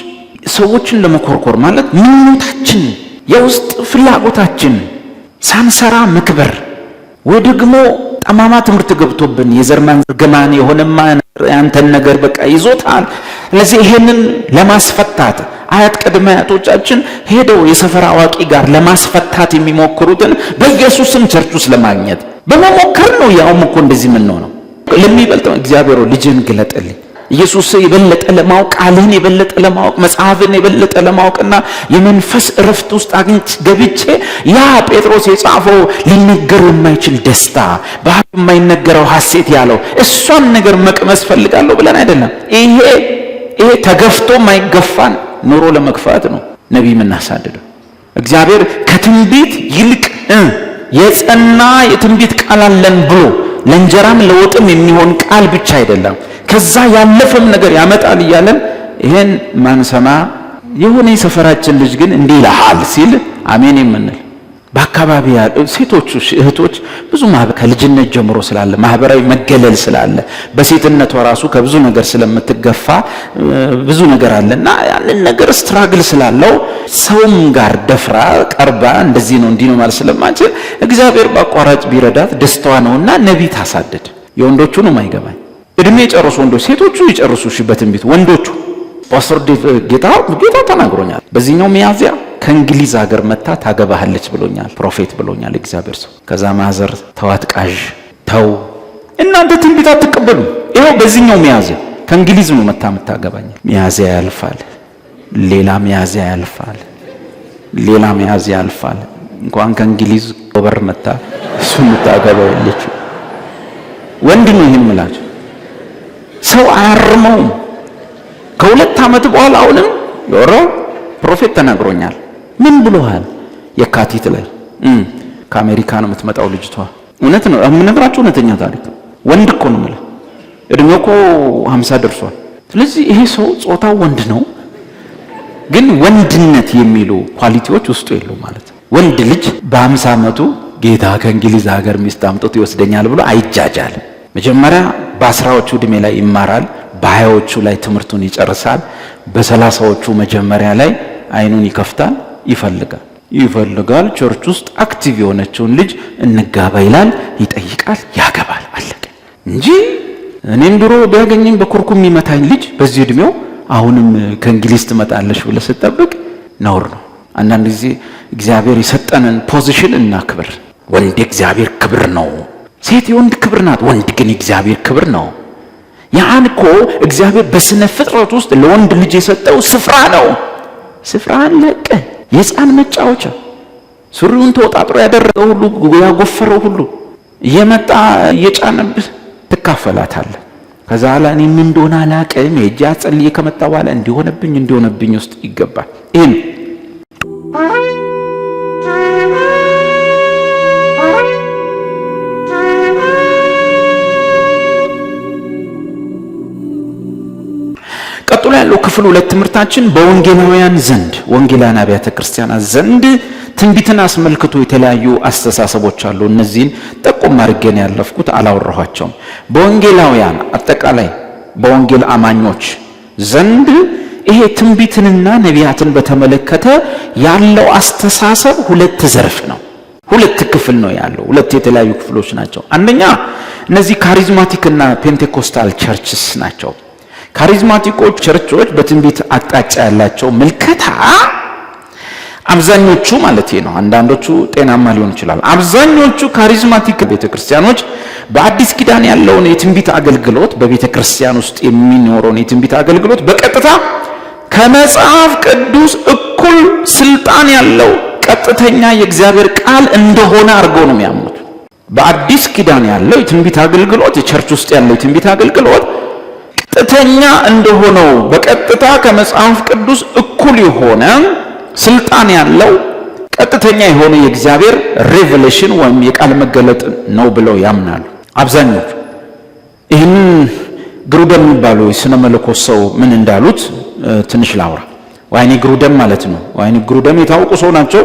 ሰዎችን ለመኮርኮር ማለት ምኞታችን፣ የውስጥ ፍላጎታችን ሳንሰራ መክበር ወይ ደግሞ ጠማማ ትምህርት ገብቶብን የዘር ማንዘር የሆነማ ያንተን ነገር በቃ ይዞታል። ስለዚህ ይሄንን ለማስፈታት አያት ቅድመ አያቶቻችን ሄደው የሰፈር አዋቂ ጋር ለማስፈታት የሚሞክሩትን በኢየሱስም church ውስጥ ለማግኘት በመሞከር ነው። ያውም እኮ እንደዚህ የምንሆነው ለሚበልጥ እግዚአብሔር ልጅን ግለጥልኝ ኢየሱስ የበለጠ ለማወቅ፣ ቃልህን የበለጠ ለማወቅ፣ መጽሐፍን የበለጠ ለማወቅና የመንፈስ እረፍት ውስጥ አግኝቼ ገብቼ ያ ጴጥሮስ የጻፈው ሊነገር የማይችል ደስታ፣ በአፍ የማይነገረው ሐሴት ያለው እሷን ነገር መቅመስ ፈልጋለሁ ብለን አይደለም። ይሄ ተገፍቶ የማይገፋን ኑሮ ለመግፋት ነው ነቢይ የምናሳድደው። እግዚአብሔር ከትንቢት ይልቅ የጸና የትንቢት ቃል አለን ብሎ ለእንጀራም ለወጥም የሚሆን ቃል ብቻ አይደለም፣ ከዛ ያለፈም ነገር ያመጣል እያለን ይሄን ማንሰማ፣ የሆነ የሰፈራችን ልጅ ግን እንዲህ ይልሃል ሲል አሜን የምንል፣ በአካባቢ ያሉ ሴቶቹ እህቶች ብዙ ከልጅነት ጀምሮ ስላለ ማህበራዊ መገለል ስላለ፣ በሴትነቷ ራሱ ከብዙ ነገር ስለምትገፋ፣ ብዙ ነገር አለና ያንን ነገር struggle ስላለው ሰውም ጋር ደፍራ ቀርባ እንደዚህ ነው እንዲህ ነው ማለት ስለማንችል እግዚአብሔር በአቋራጭ ቢረዳት ደስታዋ ነውና ነቢይ ታሳድድ። የወንዶቹ ነው የማይገባኝ። እድሜ የጨረሱ ወንዶች፣ ሴቶቹ ይጨርሱ እሺ በትንቢት። ወንዶቹ ፓስተር ጌታ ጌታ ተናግሮኛል። በዚህኛው ሚያዝያ ከእንግሊዝ ሀገር መታ ታገባሃለች ብሎኛል። Prophet ብሎኛል እግዚአብሔር ሰው። ከዛ mother ተዋት ቃዥ ተው እናንተ ትንቢት አትቀበሉ። ይኸው በዚህኛው ሚያዝያ ከእንግሊዝ ነው መታ የምታገባኝ። ሚያዝያ ያልፋል፣ ሌላ ሚያዝያ ያልፋል፣ ሌላ ሚያዝያ ያልፋል። እንኳን ከእንግሊዝ በር መታ እሱ የምታገባው የለችው። ወንድ ነው ይሄን የምላቸው። ሰው አያርመውም። ከ2 ዓመት በኋላ አሁንም የወሮ prophet ተናግሮኛል። ምን ብሎሃል? የካቲት ላይ ከአሜሪካ ነው የምትመጣው ልጅቷ። እውነት ነው የምነግራችሁ፣ እውነተኛ ታሪክ። ወንድ እኮ ነው የምልህ፣ እድሜው እኮ 50 ደርሷል። ስለዚህ ይሄ ሰው ጾታው ወንድ ነው፣ ግን ወንድነት የሚሉ quality ዎች ውስጡ የሉ ማለት ነው። ወንድ ልጅ በ50 ዓመቱ ጌታ ከእንግሊዝ ሀገር ሚስት አምጥቶ ይወስደኛል ብሎ አይጃጃል። መጀመሪያ በ10ዎቹ ዕድሜ ላይ ይማራል። በ20ዎቹ ላይ ትምህርቱን ይጨርሳል። በ30ዎቹ መጀመሪያ ላይ አይኑን ይከፍታል፣ ይፈልጋል ይፈልጋል። Church ውስጥ active የሆነችውን ልጅ እንጋባ ይላል፣ ይጠይቃል፣ ያገባል። አለቀ እንጂ እኔም ድሮ ቢያገኘኝ በኩርኩም የሚመታኝ ልጅ በዚህ እድሜው አሁንም ከእንግሊዝ ትመጣለሽ ብለህ ስትጠብቅ ነውር ነው። አንዳንድ ጊዜ እግዚአብሔር የሰጠንን position እናክብር። ወንድ የእግዚአብሔር ክብር ነው። ሴት የወንድ ክብር ናት። ወንድ ግን የእግዚአብሔር ክብር ነው። ያን እኮ እግዚአብሔር በስነ ፍጥረት ውስጥ ለወንድ ልጅ የሰጠው ስፍራ ነው። ስፍራን ለቀ የሕፃን መጫወቻ ሱሪውን ተወጣጥሮ ያደረገው ሁሉ፣ ያጎፈረው ሁሉ እየመጣ እየጫነብህ ትካፈላታለህ። ከዛ በኋላ እኔ ምን እንደሆነ አላቅም፣ ሄጄ አጸልዬ ከመጣ በኋላ እንዲሆነብኝ እንዲሆነብኝ ውስጥ ይገባል። ይሄን ቀጥሎ ያለው ክፍል ሁለት ትምህርታችን በወንጌላውያን ዘንድ፣ ወንጌላውያን አብያተ ክርስቲያናት ዘንድ ትንቢትን አስመልክቶ የተለያዩ አስተሳሰቦች አሉ። እነዚህን ጠቆም አድርጌ ነው ያለፍኩት፣ አላወራኋቸውም። በወንጌላውያን አጠቃላይ በወንጌል አማኞች ዘንድ ይሄ ትንቢትንና ነቢያትን በተመለከተ ያለው አስተሳሰብ ሁለት ዘርፍ ነው። ሁለት ክፍል ነው ያለው። ሁለት የተለያዩ ክፍሎች ናቸው። አንደኛ እነዚህ charismatic እና Pentecostal churches ናቸው። Charismatic ኦች church ኦች በትንቢት አቅጣጫ ያላቸው ምልከታ አብዛኞቹ ማለት ነው። አንዳንዶቹ ጤናማ ሊሆን ይችላል። አብዛኞቹ charismatic ቤተክርስቲያኖች በአዲስ ኪዳን ያለውን የትንቢት አገልግሎት፣ በቤተክርስቲያን ውስጥ የሚኖረውን የትንቢት አገልግሎት በቀጥታ ከመጽሐፍ ቅዱስ እኩል ስልጣን ያለው ቀጥተኛ የእግዚአብሔር ቃል እንደሆነ አድርገው ነው የሚያምኑት። በአዲስ ኪዳን ያለው የትንቢት አገልግሎት፣ የ church ውስጥ ያለው የትንቢት አገልግሎት ቀጥተኛ እንደሆነው በቀጥታ ከመጽሐፍ ቅዱስ እኩል የሆነ ስልጣን ያለው ቀጥተኛ የሆነ የእግዚአብሔር revelation ወይም የቃል መገለጥ ነው ብለው ያምናሉ አብዛኞቹ። ይህንን ግሩደም የሚባሉ የስነ መለኮት ሰው ምን እንዳሉት ትንሽ ላውራ። ዋይኒ ግሩደም ማለት ነው። ዋይኒ ግሩደም የታወቁ ሰው ናቸው።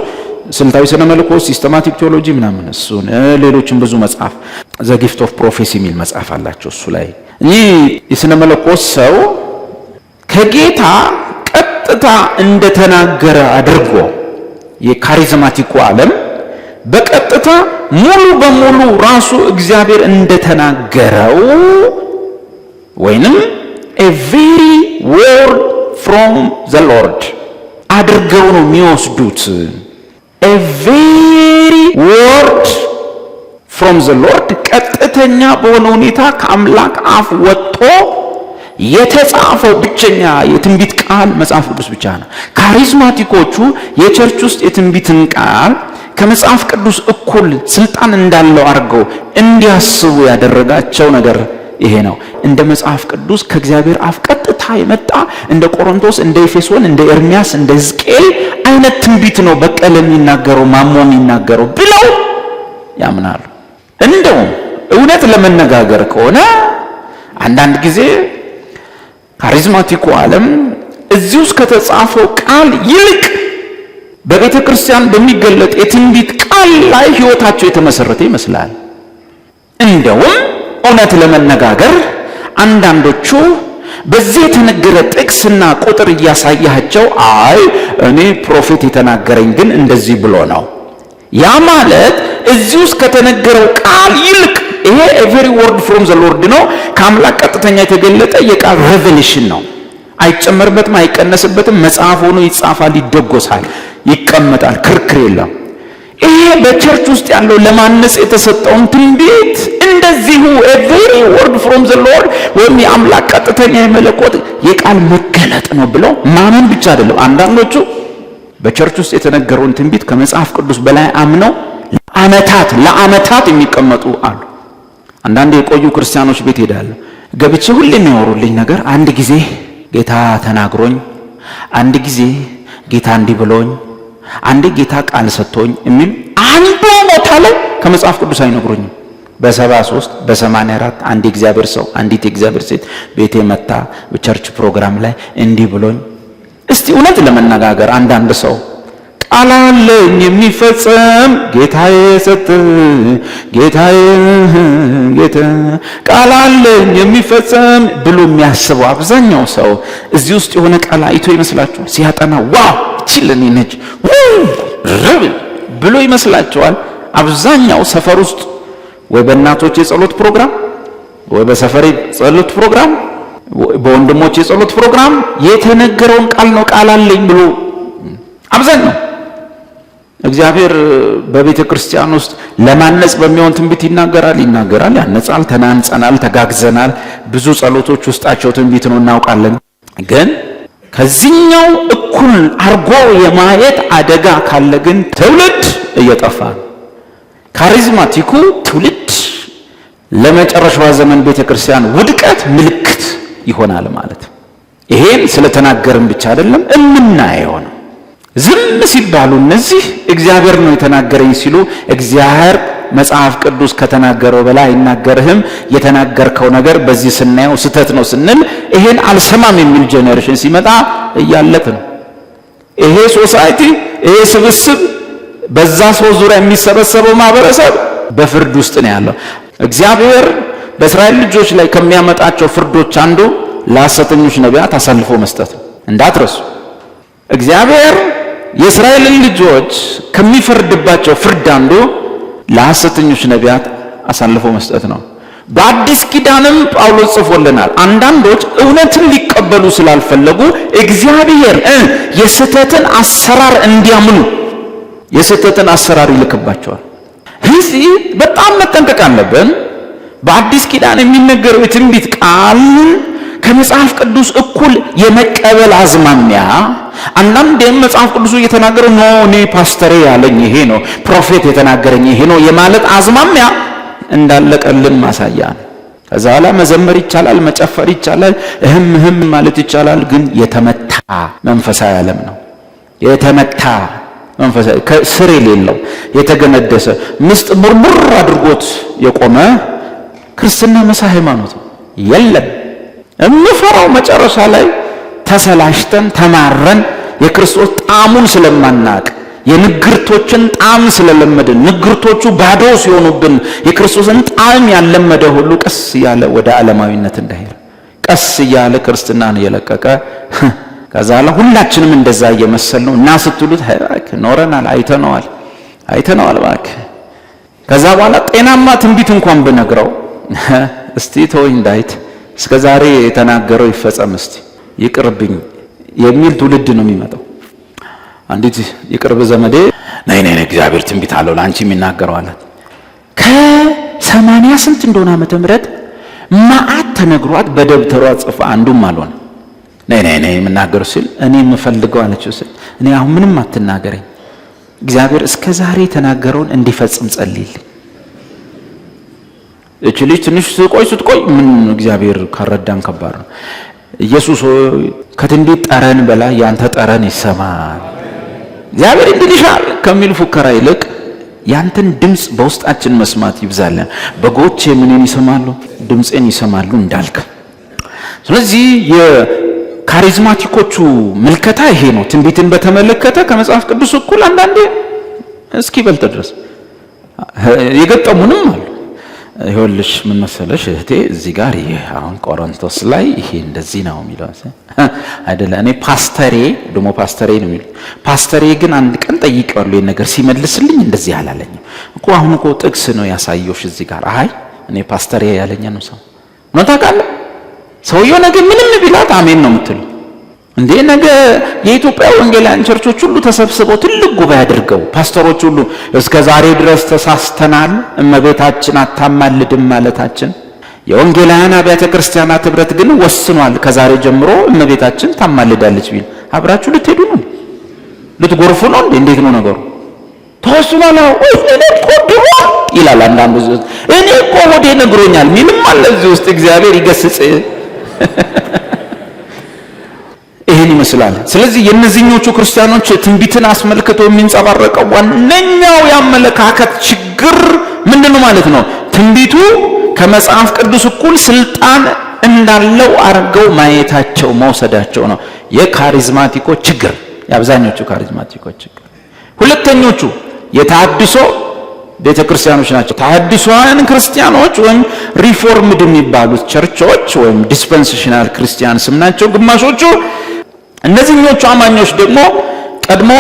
ስልታዊ ስነ መለኮት፣ systematic theology ምናምን እሱን ሌሎችም ብዙ መጽሐፍ፣ The Gift of Prophecy የሚል መጽሐፍ አላቸው እሱ ላይ። እኚህ የሥነ መለኮት ሰው ከጌታ ቀጥታ እንደተናገረ አድርጎ የ charismatic ኡ ዓለም በቀጥታ ሙሉ በሙሉ ራሱ እግዚአብሔር እንደተናገረው ወይንም a very word from the Lord አድርገው ነው የሚወስዱት። A very word from the Lord፣ ቀጥተኛ በሆነ ሁኔታ ከአምላክ አፍ ወጥቶ የተጻፈው ብቸኛ የትንቢት ቃል መጽሐፍ ቅዱስ ብቻ ነው። Charismatic ኦቹ የ church ውስጥ የትንቢትን ቃል ከመጽሐፍ ቅዱስ እኩል ስልጣን እንዳለው አድርገው እንዲያስቡ ያደረጋቸው ነገር ይሄ ነው። እንደ መጽሐፍ ቅዱስ ከእግዚአብሔር አፍ ቀጥታ የመጣ፣ እንደ ቆሮንቶስ፣ እንደ ኤፌሶን፣ እንደ ኤርሚያስ፣ እንደ ሕዝቅኤል አይነት ትንቢት ነው በቀለ የሚናገረው፣ ማሞ የሚናገረው ብለው ያምናሉ። እንደውም እውነት ለመነጋገር ከሆነ አንዳንድ ጊዜ charismatic ኡ ዓለም እዚህ ውስጥ ከተጻፈው ቃል ይልቅ በቤተ ክርስቲያን በሚገለጥ የትንቢት ቃል ላይ ሕይወታቸው የተመሰረተ ይመስላል። እንደውም እውነት ለመነጋገር አንዳንዶቹ በዚህ የተነገረ ጥቅስና ቁጥር እያሳያቸው፣ አይ እኔ prophet የተናገረኝ ግን እንደዚህ ብሎ ነው። ያ ማለት እዚህ ውስጥ ከተነገረው ቃል ይልቅ ይሄ every word from the Lord ነው። ከአምላክ ቀጥተኛ የተገለጠ የቃል revelation ነው። አይጨመርበትም፣ አይቀነስበትም። መጽሐፍ ሆኖ ይጻፋል፣ ይደጎሳል፣ ይቀመጣል። ክርክር የለም። ይሄ በ church ውስጥ ያለው ለማነጽ የተሰጠውን ትንቢት እንደዚሁ every word from the Lord ወይም የአምላክ ቀጥተኛ የመለኮት የቃል መገለጥ ነው ብለው ማመን ብቻ አይደለም። አንዳንዶቹ በ church ውስጥ የተነገረውን ትንቢት ከመጽሐፍ ቅዱስ በላይ አምነው ለዓመታት ለዓመታት የሚቀመጡ አሉ። አንዳንድ የቆዩ ክርስቲያኖች ቤት ሄዳለሁ። ገብቼ ሁሌ የሚያወሩልኝ ነገር አንድ ጊዜ ጌታ ተናግሮኝ፣ አንድ ጊዜ ጌታ እንዲህ ብሎኝ፣ አንድ ጌታ ቃል ሰጥቶኝ የሚል አንዱ ቦታ ላይ ከመጽሐፍ ቅዱስ አይነግሩኝም። በ73 በ84 አንድ የእግዚአብሔር ሰው፣ አንዲት የእግዚአብሔር ሴት ቤቴ መታ በ church ፕሮግራም ላይ እንዲህ ብሎኝ። እስቲ እውነት ለመነጋገር አንዳንድ ሰው ቃል አለኝ የሚፈጸም ጌታዬ ሰጠኝ፣ ጌታዬ ጌታ ቃል አለኝ የሚፈጸም ብሎ የሚያስበው አብዛኛው ሰው እዚህ ውስጥ የሆነ ቃል አይቶ ይመስላችኋል? ሲያጠና wow እቺ ለኔ ነች ብሎ ይመስላችኋል? አብዛኛው ሰፈር ውስጥ ወይ በእናቶች የጸሎት ፕሮግራም፣ ወይ በሰፈር የጸሎት ፕሮግራም፣ በወንድሞች የጸሎት ፕሮግራም የተነገረውን ቃል ነው ቃል አለኝ ብሎ አብዛኛው። እግዚአብሔር በቤተ ክርስቲያን ውስጥ ለማነጽ በሚሆን ትንቢት ይናገራል፣ ይናገራል፣ ያነጻል። ተናንጸናል፣ ተጋግዘናል። ብዙ ጸሎቶች ውስጣቸው ትንቢት ነው፣ እናውቃለን። ግን ከዚህኛው እኩል አርጎ የማየት አደጋ ካለ ግን ትውልድ እየጠፋ ነው። Charismatic ኡ ትውልድ ለመጨረሻዋ ዘመን ቤተ ክርስቲያን ውድቀት ምልክት ይሆናል ማለት ነው። ይሄን ስለተናገርን ብቻ አይደለም፣ እምናየው ነው። ዝም ሲባሉ እነዚህ እግዚአብሔር ነው የተናገረኝ ሲሉ፣ እግዚአብሔር መጽሐፍ ቅዱስ ከተናገረው በላይ አይናገርህም፣ የተናገርከው ነገር በዚህ ስናየው ስህተት ነው ስንል ይሄን አልሰማም የሚል generation ሲመጣ እያለቅ ነው። ይሄ society፣ ይሄ ስብስብ፣ በዛ ሰው ዙሪያ የሚሰበሰበው ማህበረሰብ በፍርድ ውስጥ ነው ያለው። እግዚአብሔር በእስራኤል ልጆች ላይ ከሚያመጣቸው ፍርዶች አንዱ ለሐሰተኞች ነቢያት አሳልፎ መስጠት ነው። እንዳትረሱ። እግዚአብሔር የእስራኤልን ልጆች ከሚፈርድባቸው ፍርድ አንዱ ለሐሰተኞች ነቢያት አሳልፎ መስጠት ነው። በአዲስ ኪዳንም ጳውሎስ ጽፎልናል። አንዳንዶች እውነትን ሊቀበሉ ስላልፈለጉ እግዚአብሔር የስህተትን አሰራር እንዲያምኑ የስህተትን አሰራር ይልክባቸዋል። እዚህ በጣም መጠንቀቅ አለብን። በአዲስ ኪዳን የሚነገረው የትንቢት ቃል ከመጽሐፍ ቅዱስ እኩል የመቀበል አዝማሚያ፣ አንዳንዴም መጽሐፍ ቅዱሱ እየተናገረ no እኔ ፓስተሬ ያለኝ ይሄ ነው፣ prophet የተናገረኝ ይሄ ነው የማለት አዝማሚያ እንዳለቀልን ማሳያ ነው። ከዛ በኋላ መዘመር ይቻላል፣ መጨፈር ይቻላል፣ እህም እህም ማለት ይቻላል። ግን የተመታ መንፈሳዊ ዓለም ነው። የተመታ መንፈሳዊ፣ ስር የሌለው፣ የተገነደሰ፣ ምስጥ ቡርቡር አድርጎት የቆመ ክርስትና መሳይ ሃይማኖት ነው። የለም። እምፈራው መጨረሻ ላይ ተሰላሽተን ተማረን የክርስቶስ ጣዕሙን ስለማናቅ የንግርቶችን ጣዕም ስለለመድን ንግርቶቹ ባዶ ሲሆኑብን የክርስቶስን ጣዕም ያለመደ ሁሉ ቀስ እያለ ወደ ዓለማዊነት እንዳይሄድ፣ ቀስ እያለ ክርስትናን እየለቀቀ፣ ከዛ ሁላችንም እንደዛ እየመሰል ነው እና ስትሉት ኖረናል፣ አይተነዋል፣ አይተነዋል እባክህ። ከዛ በኋላ ጤናማ ትንቢት እንኳን ብነግረው እስቲ ተወኝ ዳዊት፣ እስከ ዛሬ የተናገረው ይፈጸም፣ እስቲ ይቅርብኝ የሚል ትውልድ ነው የሚመጣው። አንዲት የቅርብ ዘመዴ ነይ ነይ እግዚአብሔር ትንቢት አለው ለአንቺ የሚናገረው አላት። ከ80 ስንት እንደሆነ ዓመተ ምህረት መዓት ተነግሯት በደብተሯ ጽፋ አንዱም አልሆነ። ነይ ነይ ነይ የምናገረው ሲል እኔ የምፈልገው አለችው ሲል እኔ አሁን ምንም አትናገረኝ፣ እግዚአብሔር እስከ ዛሬ የተናገረውን እንዲፈጽም ጸልይልኝ። እቺ ልጅ ትንሽ ስትቆይ ስትቆይ ምን እግዚአብሔር ካረዳን ከባድ ነው። ኢየሱስ ሆይ ከትንቢት ጠረን በላይ ያንተ ጠረን ይሰማል፣ እግዚአብሔር እንዲልሻል ከሚል ፉከራ ይልቅ ያንተን ድምፅ በውስጣችን መስማት ይብዛለን። በጎቼ ምንን ይሰማሉ? ድምፄን ይሰማሉ እንዳልክ። ስለዚህ የካሪዝማቲኮቹ ምልከታ ይሄ ነው። ትንቢትን በተመለከተ ከመጽሐፍ ቅዱስ እኩል አንዳንዴ እስኪበልጥ ድረስ የገጠሙንም አሉ። ይኸውልሽ ምን መሰለሽ እህቴ፣ እዚህ ጋር ይሄ አሁን ቆሮንቶስ ላይ ይሄ እንደዚህ ነው የሚለው አይደለ? እኔ ፓስተሬ ደግሞ ፓስተሬ ነው የሚለው። ፓስተሬ ግን አንድ ቀን ጠይቄዋለሁ ይሄን ነገር ሲመልስልኝ እንደዚህ አላለኝም እኮ። አሁን እኮ ጥቅስ ነው ያሳየሁሽ እዚህ ጋር። አይ እኔ ፓስተሬ ያለኝ ነው ሰው ነው ታውቃለህ። ሰውየው ነገ ምንም ቢላት አሜን ነው የምትለው። እንዴ ነገ የኢትዮጵያ ወንጌላውያን ቸርቾች ሁሉ ተሰብስበው ትልቅ ጉባኤ አድርገው ፓስተሮች ሁሉ እስከ ዛሬ ድረስ ተሳስተናል፣ እመቤታችን አታማልድም ማለታችን፣ የወንጌላውያን አብያተ ክርስቲያናት ህብረት ግን ወስኗል፣ ከዛሬ ጀምሮ እመቤታችን ታማልዳለች ቢል አብራችሁ ልትሄዱ ነው? ልትጎርፉ ነው እንዴ? እንዴት ነው ነገሩ? ተወስኗል። እኔ እኮ ድሮ ይላል አንዳንዱ፣ እኔ እኮ ሆዴ ነግሮኛል ሚልም አለ እዚህ ውስጥ። እግዚአብሔር ይገስጽ። ይህን ይመስላል። ስለዚህ የእነዚህኞቹ ክርስቲያኖች ትንቢትን አስመልክቶ የሚንጸባረቀው ዋነኛው የአመለካከት ችግር ምንድን ነው ማለት ነው? ትንቢቱ ከመጽሐፍ ቅዱስ እኩል ስልጣን እንዳለው አድርገው ማየታቸው መውሰዳቸው ነው የካሪዝማቲኮች ችግር፣ የአብዛኞቹ ካሪዝማቲኮች ችግር። ሁለተኞቹ የተሐድሶ ቤተ ክርስቲያኖች ናቸው። ተሐድሶውያን ክርስቲያኖች ወይም Reformed የሚባሉት ቸርቾች ወይም dispensational Christians ም ናቸው ግማሾቹ። እነዚህኞቹ አማኞች ደግሞ ቀድሞ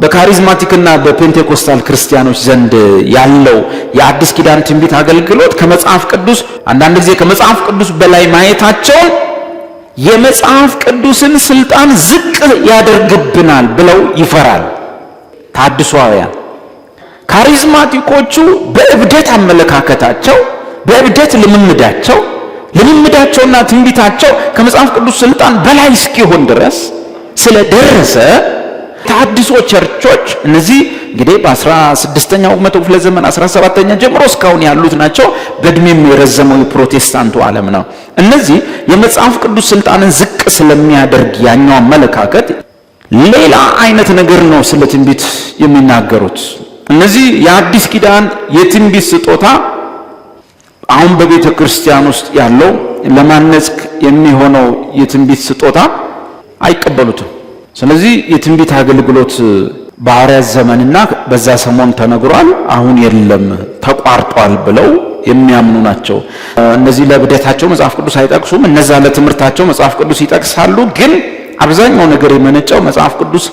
በካሪዝማቲክና በፔንቴኮስታል ክርስቲያኖች ዘንድ ያለው የአዲስ ኪዳን ትንቢት አገልግሎት ከመጽሐፍ ቅዱስ አንዳንድ ጊዜ ከመጽሐፍ ቅዱስ በላይ ማየታቸውን የመጽሐፍ ቅዱስን ስልጣን ዝቅ ያደርግብናል ብለው ይፈራል። ተሐድሶአውያን ካሪዝማቲኮቹ በእብደት አመለካከታቸው፣ በእብደት ልምምዳቸውና ትንቢታቸው ከመጽሐፍ ቅዱስ ስልጣን በላይ እስኪሆን ድረስ ስለደረሰ ተሐድሶ ቸርቾች እነዚህ እንግዲህ በ16ኛው መቶ ክፍለ ዘመን 17ኛ ጀምሮ እስካሁን ያሉት ናቸው። በእድሜም የረዘመው የፕሮቴስታንቱ ዓለም ነው። እነዚህ የመጽሐፍ ቅዱስ ስልጣንን ዝቅ ስለሚያደርግ ያኛው አመለካከት ሌላ አይነት ነገር ነው ስለ ትንቢት የሚናገሩት። እነዚህ የአዲስ ኪዳን የትንቢት ስጦታ አሁን በቤተ ክርስቲያን ውስጥ ያለው ለማነጽ የሚሆነው የትንቢት ስጦታ አይቀበሉትም። ስለዚህ የትንቢት አገልግሎት በሐዋርያት ዘመንና በዛ ሰሞን ተነግሯል፣ አሁን የለም ተቋርጧል ብለው የሚያምኑ ናቸው። እነዚህ ለእብደታቸው መጽሐፍ ቅዱስ አይጠቅሱም፣ እነዛ ለትምህርታቸው መጽሐፍ ቅዱስ ይጠቅሳሉ። ግን አብዛኛው ነገር የመነጨው መጽሐፍ ቅዱስ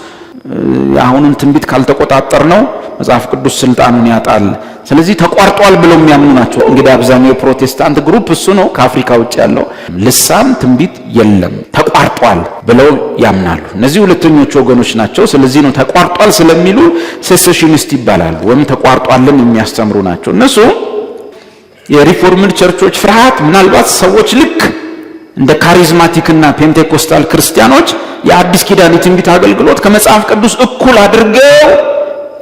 አሁንን ትንቢት ካልተቆጣጠር ነው መጽሐፍ ቅዱስ ስልጣኑን ያጣል። ስለዚህ ተቋርጧል ብለው የሚያምኑ ናቸው። እንግዲህ አብዛኛው የፕሮቴስታንት group እሱ ነው። ከአፍሪካ ውጭ ያለው ልሳን ትንቢት የለም ተቋርጧል ብለው ያምናሉ። እነዚህ ሁለተኞቹ ወገኖች ናቸው። ስለዚህ ነው ተቋርጧል ስለሚሉ cessationist ይባላሉ፣ ወይም ተቋርጧልን የሚያስተምሩ ናቸው። እነሱ የ Reformed church ኦች ፍርሃት ምናልባት ሰዎች ልክ እንደ charismatic ና ፔንቴኮስታል ክርስቲያኖች የአዲስ ኪዳን የትንቢት አገልግሎት ከመጽሐፍ ቅዱስ እኩል አድርገው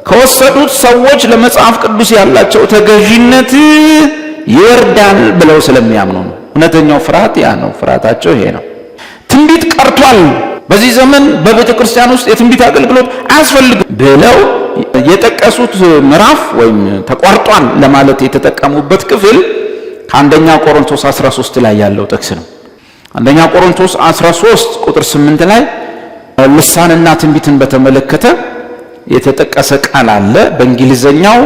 ከወሰዱት ሰዎች ለመጽሐፍ ቅዱስ ያላቸው ተገዢነት ይወርዳል ብለው ስለሚያምኑ ነው። እውነተኛው ፍርሃት ያ ነው። ፍርሃታቸው ይሄ ነው። ትንቢት ቀርቷል፣ በዚህ ዘመን በቤተ ክርስቲያን ውስጥ የትንቢት አገልግሎት አያስፈልግም ብለው የጠቀሱት ምዕራፍ ወይም ተቋርጧል ለማለት የተጠቀሙበት ክፍል ከአንደኛ ቆሮንቶስ 13 ላይ ያለው ጥቅስ ነው። አንደኛ ቆሮንቶስ 13 ቁጥር 8 ላይ ልሳንና ትንቢትን በተመለከተ የተጠቀሰ ቃል አለ። በእንግሊዘኛው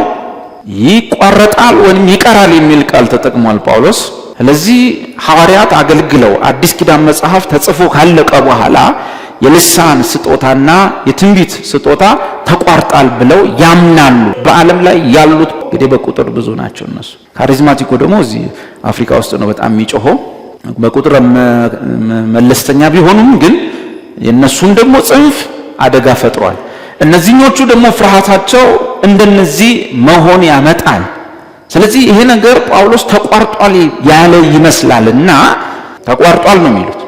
ይቋረጣል ወይም ይቀራል የሚል ቃል ተጠቅሟል ጳውሎስ። ስለዚህ ሐዋርያት አገልግለው አዲስ ኪዳን መጽሐፍ ተጽፎ ካለቀ በኋላ የልሳን ስጦታና የትንቢት ስጦታ ተቋርጧል ብለው ያምናሉ። በዓለም ላይ ያሉት እንግዲህ በቁጥር ብዙ ናቸው እነሱ። Charismatic ኡ ደግሞ እዚህ አፍሪካ ውስጥ ነው በጣም የሚጮኸው። በቁጥር መለስተኛ ቢሆኑም ግን የእነሱም ደግሞ ጽንፍ አደጋ ፈጥሯል። እነዚህኞቹ ደግሞ ፍርሃታቸው እንደነዚህ መሆን ያመጣል። ስለዚህ ይሄ ነገር ጳውሎስ ተቋርጧል ያለ ይመስላልና ተቋርጧል ነው የሚሉት።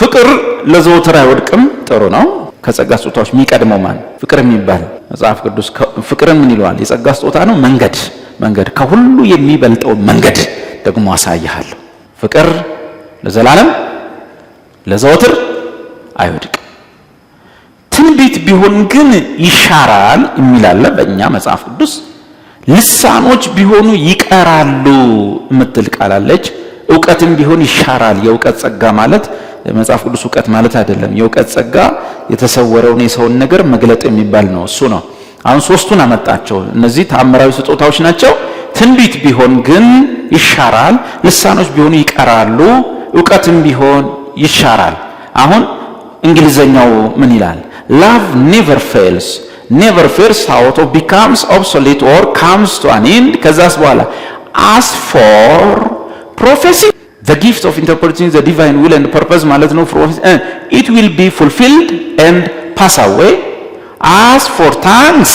ፍቅር ለዘወትር አይወድቅም። ጥሩ ነው። ከጸጋ ስጦታዎች የሚቀድመው ማን? ፍቅር የሚባል መጽሐፍ ቅዱስ ፍቅርን ምን ይለዋል? የጸጋ ስጦታ ነው። መንገድ ከሁሉ የሚበልጠው መንገድ ደግሞ አሳይሃለሁ። ፍቅር ለዘላለም ለዘወትር አይወድቅም። ትንቢት ቢሆን ግን ይሻራል የሚል አለ በእኛ መጽሐፍ ቅዱስ። ልሳኖች ቢሆኑ ይቀራሉ የምትል ቃል አለች። እውቀትም ቢሆን ይሻራል። የእውቀት ጸጋ ማለት መጽሐፍ ቅዱስ እውቀት ማለት አይደለም። የእውቀት ጸጋ የተሰወረውን የሰውን ነገር መግለጥ የሚባል ነው። እሱ ነው። አሁን ሶስቱን አመጣቸው። እነዚህ ተአምራዊ ስጦታዎች ናቸው። ትንቢት ቢሆን ግን ይሻራል፣ ልሳኖች ቢሆኑ ይቀራሉ፣ እውቀትም ቢሆን ይሻራል። አሁን እንግሊዘኛው ምን ይላል? Love never fails, never fails out or becomes obsolete or comes to an end። ከዛስ በኋላ as for prophecy, the gift of interpreting the divine will and purpose ማለት ነው። It will be fulfilled and pass away. As for tongues፣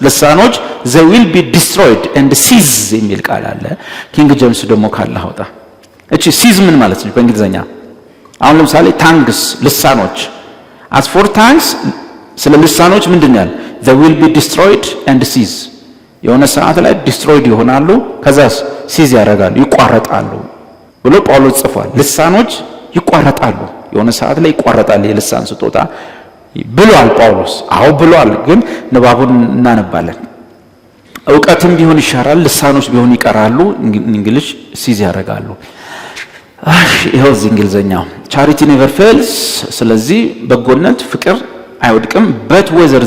ልሳኖች፣ they will be destroyed and cease የሚል ቃል አለ። King James ደግሞ ካለ አውጣ። እቺ cease ምን ማለት ነው በእንግሊዝኛ? አሁን ለምሳሌ tongues፣ ልሳኖች፣ as for tongues፣ ስለ ልሳኖች ምንድን ያለ? They will be destroyed and cease። የሆነ ሰዓት ላይ destroyed ይሆናሉ፣ ከዛስ cease ያደርጋሉ፣ ይቋረጣሉ ብሎ ጳውሎስ ጽፏል። ልሳኖች ይቋረጣሉ፣ የሆነ ሰዓት ላይ ይቋረጣል የልሳን ስጦታ ብሏል ጳውሎስ። አዎ ብሏል፣ ግን ንባቡን እናነባለን። እውቀትም ቢሆን ይሻራል፣ ልሳኖች ቢሆን ይቀራሉ፣ English cease ያደርጋሉ። ይኸው እዚህ እንግሊዘኛው charity never fails። ስለዚህ በጎነት ፍቅር አይወድቅም። But whether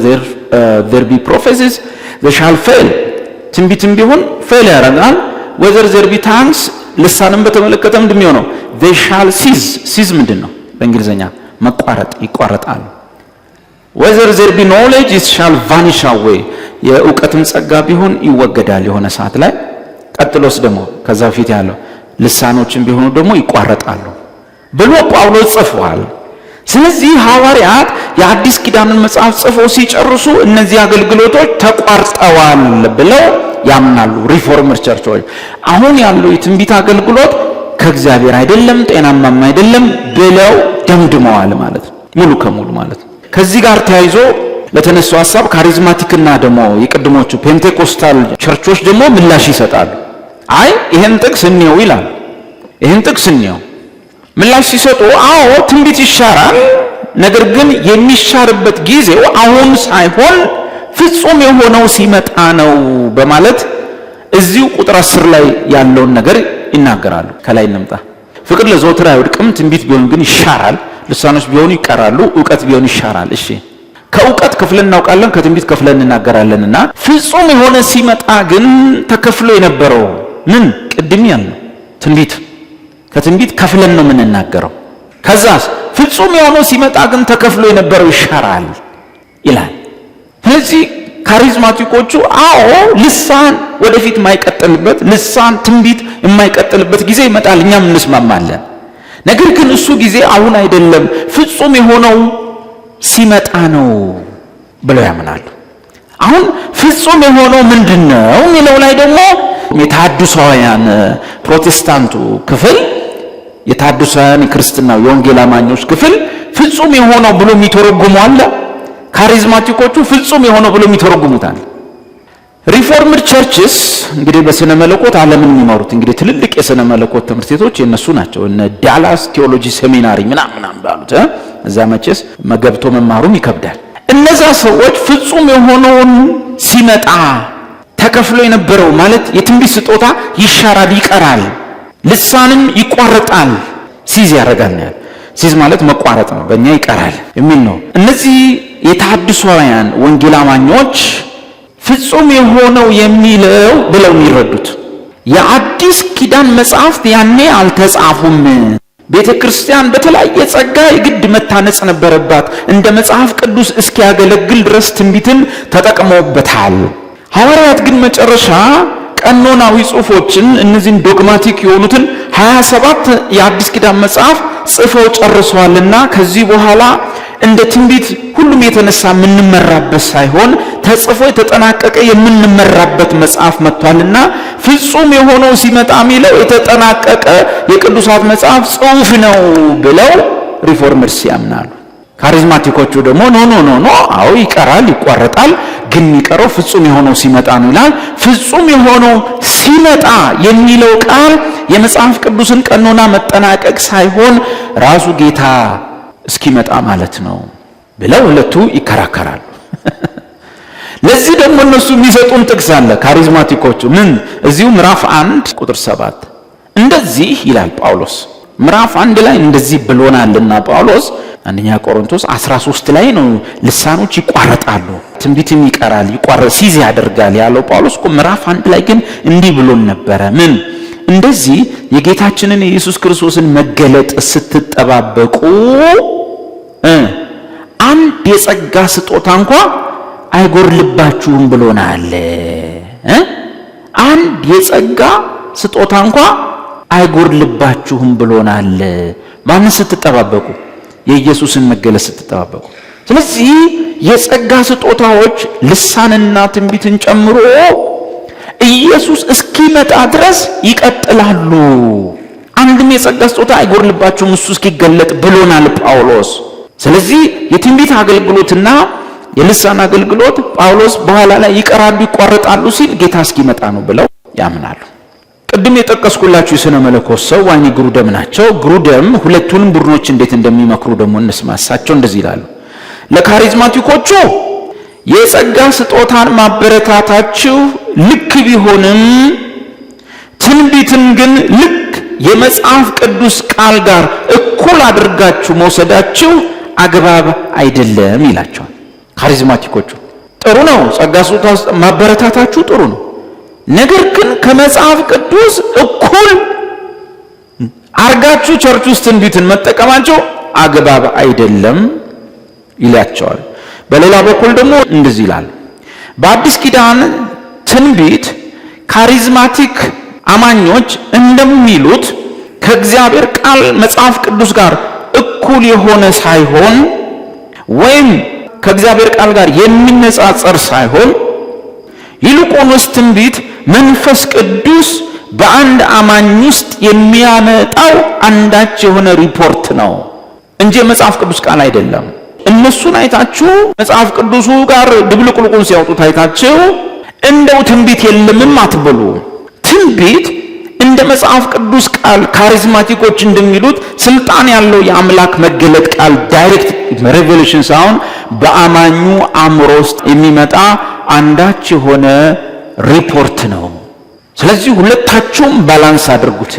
there be prophecies, they shall fail፣ ትንቢትም ቢሆን fail ያደርጋል። Whether there be tongues፣ ልሳንም በተመለከተ ምንድን የሚሆነው? They shall cease። Cease ምንድን ነው በእንግሊዝኛ? መቋረጥ፣ ይቋረጣሉ። Whether there be knowledge, it shall vanish away፣ የእውቀትም ጸጋ ቢሆን ይወገዳል የሆነ ሰዓት ላይ። ቀጥሎስ ደግሞ ከዛ በፊት ያለው ልሳኖችም ቢሆኑ ደግሞ ይቋረጣሉ ብሎ ጳውሎስ ጽፏል። ስለዚህ ሐዋርያት የአዲስ ኪዳንን መጽሐፍ ጽፈው ሲጨርሱ እነዚህ አገልግሎቶች ተቋርጠዋል ብለው ያምናሉ። Reformed church ኦች አሁን ያለው የትንቢት አገልግሎት ከእግዚአብሔር አይደለም፣ ጤናማም አይደለም ብለው ደምድመዋል ማለት ነው። ሙሉ ከሙሉ ማለት ነው። ከዚህ ጋር ተያይዞ ለተነሱ ሀሳብ charismatic ና ደግሞ የቅድሞቹ Pentecostal church ኦች ደግሞ ምላሽ ይሰጣሉ። አይ ይሄን ጥቅስ እንየው ይላል። ይሄን ጥቅስ እንየው። ምላሽ ሲሰጡ አዎ ትንቢት ይሻራል፣ ነገር ግን የሚሻርበት ጊዜው አሁን ሳይሆን ፍጹም የሆነው ሲመጣ ነው በማለት እዚሁ ቁጥር 10 ላይ ያለውን ነገር ይናገራሉ። ከላይ እንምጣ። ፍቅር ለዘወትር አይወድቅም፣ ትንቢት ቢሆን ግን ይሻራል፣ ልሳኖች ቢሆኑ ይቀራሉ፣ እውቀት ቢሆን ይሻራል። እሺ ከእውቀት ከፍለን እናውቃለን፣ ከትንቢት ከፍለን እንናገራለንና ፍጹም የሆነ ሲመጣ ግን ተከፍሎ የነበረው ምን? ቅድም ያልነው ትንቢት፣ ከትንቢት ከፍለን ነው የምንናገረው። ከዛስ ፍጹም የሆነው ሲመጣ ግን ተከፍሎ የነበረው ይሻራል ይላል። ስለዚህ charismatic ኦቹ አዎ ልሳን ወደፊት የማይቀጥልበት፣ ልሳን ትንቢት የማይቀጥልበት ጊዜ ይመጣል፣ እኛም እንስማማለን። ነገር ግን እሱ ጊዜ አሁን አይደለም፣ ፍጹም የሆነው ሲመጣ ነው ብለው ያምናሉ። አሁን ፍጹም የሆነው ምንድን ነው የሚለው ላይ ደግሞ የተሐድሶውያን ፕሮቴስታንቱ ክፍል፣ የተሐድሶውያን የክርስትናው የወንጌል አማኞች ክፍል ፍጹም የሆነው ብሎ የሚተረጉሙ አለ። Charismatic ኦቹ ፍጹም የሆነው ብሎ የሚተረጉሙታል። Reformed churches እንግዲህ በስነ መለኮት ዓለምን የሚመሩት፣ እንግዲህ ትልልቅ የስነ መለኮት ትምህርት ቤቶች የነሱ ናቸው። እነ Dallas Theology Seminary ምናምን ምናምን ባሉት እዛ መቼስ መገብቶ መማሩም ይከብዳል። እነዛ ሰዎች ፍጹም የሆነውን ሲመጣ ተከፍሎ የነበረው ማለት የትንቢት ስጦታ ይሻራል፣ ይቀራል፣ ልሳንም ይቋረጣል፣ cease ያደርጋል ነው። Cease ማለት መቋረጥ ነው፣ በእኛ ይቀራል የሚል ነው። እነዚህ የተሐድሶውያን ወንጌል አማኞች ፍጹም የሆነው የሚለው ብለው የሚረዱት የአዲስ ኪዳን መጽሐፍት ያኔ አልተጻፉም። ቤተ ክርስቲያን በተለያየ ጸጋ የግድ መታነጽ ነበረባት። እንደ መጽሐፍ ቅዱስ እስኪያገለግል ድረስ ትንቢትን ተጠቅመውበታል። ሐዋርያት ግን መጨረሻ ቀኖናዊ ጽሑፎችን፣ እነዚህን dogmatic የሆኑትን 27 የአዲስ ኪዳን መጽሐፍ ጽፈው ጨርሰዋልና፣ ከዚህ በኋላ እንደ ትንቢት ሁሉም የተነሳ የምንመራበት ሳይሆን ተጽፎ የተጠናቀቀ የምንመራበት መጽሐፍ መጥቷልና፣ ፍጹም የሆነው ሲመጣ የሚለው የተጠናቀቀ የቅዱሳት መጽሐፍ ጽሑፍ ነው ብለው Reformers ያምናሉ። Charismatic ኦቹ ደግሞ no, no, no, no፣ አዎ ይቀራል፣ ይቋረጣል፣ ግን የሚቀረው ፍጹም የሆነው ሲመጣ ነው ይላል። ፍጹም የሆነው ሲመጣ የሚለው ቃል የመጽሐፍ ቅዱስን ቀኖና መጠናቀቅ ሳይሆን ራሱ ጌታ እስኪመጣ ማለት ነው ብለው ሁለቱ ይከራከራሉ። ለዚህ ደግሞ እነሱ የሚሰጡን ጥቅስ አለ። Charismatic ኦቹ ምን እዚሁ ምዕራፍ 1 ቁጥር 7 እንደዚህ ይላል ጳውሎስ። ምዕራፍ 1 ላይ እንደዚህ ብሎናልና ጳውሎስ አንደኛ ቆሮንቶስ 13 ላይ ነው ልሳኖች ይቋረጣሉ፣ ትንቢትም ይቀራል፣ ይቋረጥ cease ያደርጋል ያለው ጳውሎስ እኮ ምዕራፍ 1 ላይ ግን እንዲህ ብሎን ነበረ። ምን? እንደዚህ የጌታችንን የኢየሱስ ክርስቶስን መገለጥ ስትጠባበቁ አንድ የጸጋ ስጦታ እንኳ አይጎድልባችሁም ብሎናል። አንድ የጸጋ ስጦታ እንኳ አይጎድልባችሁም ብሎናል። ማንን ስትጠባበቁ? የኢየሱስን መገለጥ ስትጠባበቁ። ስለዚህ የጸጋ ስጦታዎች ልሳንና ትንቢትን ጨምሮ ኢየሱስ እስኪመጣ ድረስ ይቀጥላሉ። አንድም የጸጋ ስጦታ አይጎድልባችሁም እሱ እስኪገለጥ ብሎናል ጳውሎስ። ስለዚህ የትንቢት አገልግሎትና የልሳን አገልግሎት ጳውሎስ በኋላ ላይ ይቀራሉ፣ ይቋረጣሉ ሲል ጌታ እስኪመጣ ነው ብለው ያምናሉ። ቅድም የጠቀስኩላችሁ የሥነ መለኮት ሰው ዋይኒ ግሩደም ናቸው። ግሩደም ሁለቱንም ቡድኖች እንዴት እንደሚመክሩ ደግሞ እንስማ። እሳቸው እንደዚህ ይላሉ። ለ charismatic ኦቹ የጸጋ ስጦታን ማበረታታችሁ ልክ ቢሆንም ትንቢትን ግን ልክ የመጽሐፍ ቅዱስ ቃል ጋር እኩል አድርጋችሁ መውሰዳችሁ አግባብ አይደለም ይላቸዋል። Charismatic ኦቹ ጥሩ ነው፣ ጸጋ ስጦታ ማበረታታችሁ ጥሩ ነው። ነገር ግን ከመጽሐፍ ቅዱስ እኩል አርጋችሁ church ውስጥ ትንቢትን መጠቀማቸው አግባብ አይደለም ይላቸዋል። በሌላ በኩል ደግሞ እንደዚህ ይላል። በአዲስ ኪዳን ትንቢት charismatic አማኞች እንደሚሉት ከእግዚአብሔር ቃል መጽሐፍ ቅዱስ ጋር እኩል የሆነ ሳይሆን ወይም ከእግዚአብሔር ቃል ጋር የሚነጻጸር ሳይሆን፣ ይልቁንስ ትንቢት መንፈስ ቅዱስ በአንድ አማኝ ውስጥ የሚያመጣው አንዳች የሆነ ሪፖርት ነው እንጂ የመጽሐፍ ቅዱስ ቃል አይደለም። እነሱን አይታችሁ፣ መጽሐፍ ቅዱሱ ጋር ድብልቅልቁን ሲያወጡት አይታችሁ እንደው ትንቢት የለምም አትበሉ። ትንቢት እንደ መጽሐፍ ቅዱስ ቃል charismatic ኦች እንደሚሉት ስልጣን ያለው የአምላክ መገለጥ ቃል direct revelation ሳይሆን በአማኙ አእምሮ ውስጥ የሚመጣ አንዳች የሆነ ሪፖርት ነው። ስለዚህ ሁለታችሁም balance አድርጉት፣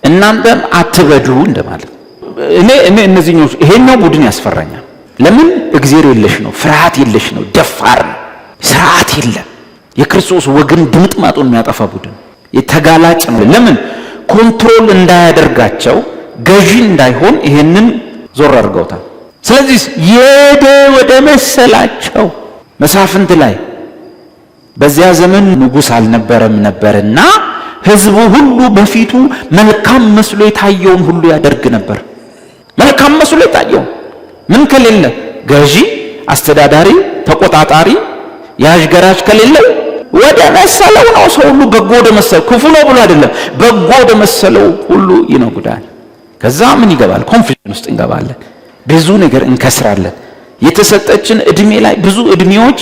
እናንተም አትበዱ እንደማለት። እኔ እነዚህኞቹ ይሄኛው ቡድን ያስፈራኛል። ለምን? እግዜር የለሽ ነው፣ ፍርሃት የለሽ ነው፣ ደፋር ነው፣ ስርዓት የለም። የክርስቶስ ወግን ድምጥማጡን የሚያጠፋ ቡድን የተጋላጭ ነው። ለምን? Control እንዳያደርጋቸው፣ ገዢ እንዳይሆን ይሄንን ዞር አድርገውታል። ስለዚህ የደ ወደ መሰላቸው መሳፍንት ላይ በዚያ ዘመን ንጉሥ አልነበረም ነበርና ሕዝቡ ሁሉ በፊቱ መልካም መስሎ የታየውን ሁሉ ያደርግ ነበር። መልካም መስሎ የታየውን ምን ከሌለ? ገዢ፣ አስተዳዳሪ፣ ተቆጣጣሪ፣ ያዥ ገራዥ ከሌለ ወደ መሰለው ነው ሰው ሁሉ፣ በጎ ወደ መሰለው፣ ክፉ ነው ብሎ አይደለም፣ በጎ ወደ መሰለው ሁሉ ይነጉዳል። ከዛ ምን ይገባል? Confusion ውስጥ እንገባለን። ብዙ ነገር እንከስራለን። የተሰጠችን እድሜ ላይ ብዙ እድሜዎች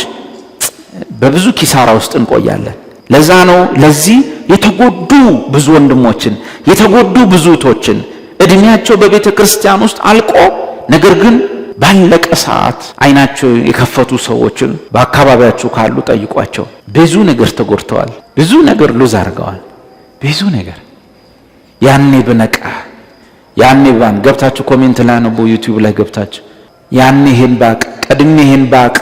በብዙ ኪሳራ ውስጥ እንቆያለን። ለዛ ነው ለዚህ የተጎዱ ብዙ ወንድሞችን፣ የተጎዱ ብዙ እህቶችን፣ እድሜያቸው በቤተ ክርስቲያን ውስጥ አልቆ ነገር ግን ባለቀ ሰዓት አይናቸው የከፈቱ ሰዎችን በአካባቢያችሁ ካሉ ጠይቋቸው። ብዙ ነገር ተጎድተዋል። ብዙ ነገር lose አድርገዋል። ብዙ ነገር ያኔ ብነቃ፣ ያኔ ባን ገብታችሁ comment ላይ አንብቡ፣ YouTube ላይ ገብታችሁ ያን ይሄን ባቅ፣ ቀድሜ ይሄን ባቅ።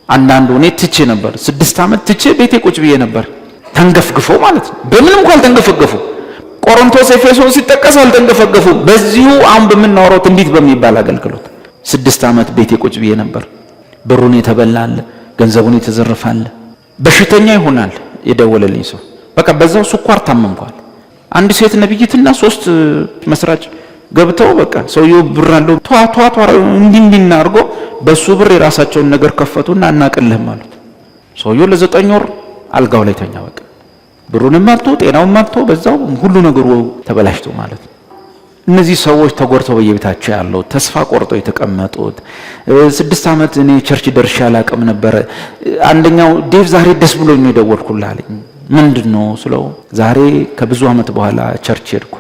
አንዳንዱ እኔ ትቼ ነበር፣ 6 ዓመት ትቼ ቤቴ ቁጭ ብዬ ነበር። ተንገፍግፎ ማለት ነው። በምንም እንኳን አልተንገፈገፉ። ቆሮንቶስ፣ ኤፌሶን ሲጠቀስ አልተንገፈገፉ። በዚሁ አሁን በምናወራው ትንቢት በሚባል አገልግሎት 6 ዓመት ቤቴ ቁጭ ብዬ ነበር። ብሩን የተበላለ፣ ገንዘቡን የተዘረፋለ፣ በሽተኛ ይሆናል የደወለልኝ ሰው። በቃ በዛው ስኳር ታመምኳል። አንድ ሴት ነብይትና ሶስት መስራች ገብተው በቃ ሰውየው ብር አለው፣ ቷ ቷ ቷ እንዲህ እንዲህ አድርጎ በሱ ብር የራሳቸውን ነገር ከፈቱና አናቅልህም አሉት። ሰውየው ለ9 ወር አልጋው ላይ ተኛ። በቃ ብሩንም አጥቶ ጤናውን አጥቶ በዛው ሁሉ ነገሩ ተበላሽቶ ማለት ነው። እነዚህ ሰዎች ተጎድተው በየቤታቸው ያለው፣ ተስፋ ቆርጠው የተቀመጡት፣ 6 ዓመት እኔ church ደርሼ አላቅም ነበረ። አንደኛው ዴቭ ዛሬ ደስ ብሎኝ ነው የደወልኩልህ አለኝ። ምንድን ነው ስለው ዛሬ ከብዙ ዓመት በኋላ church ሄድኩ።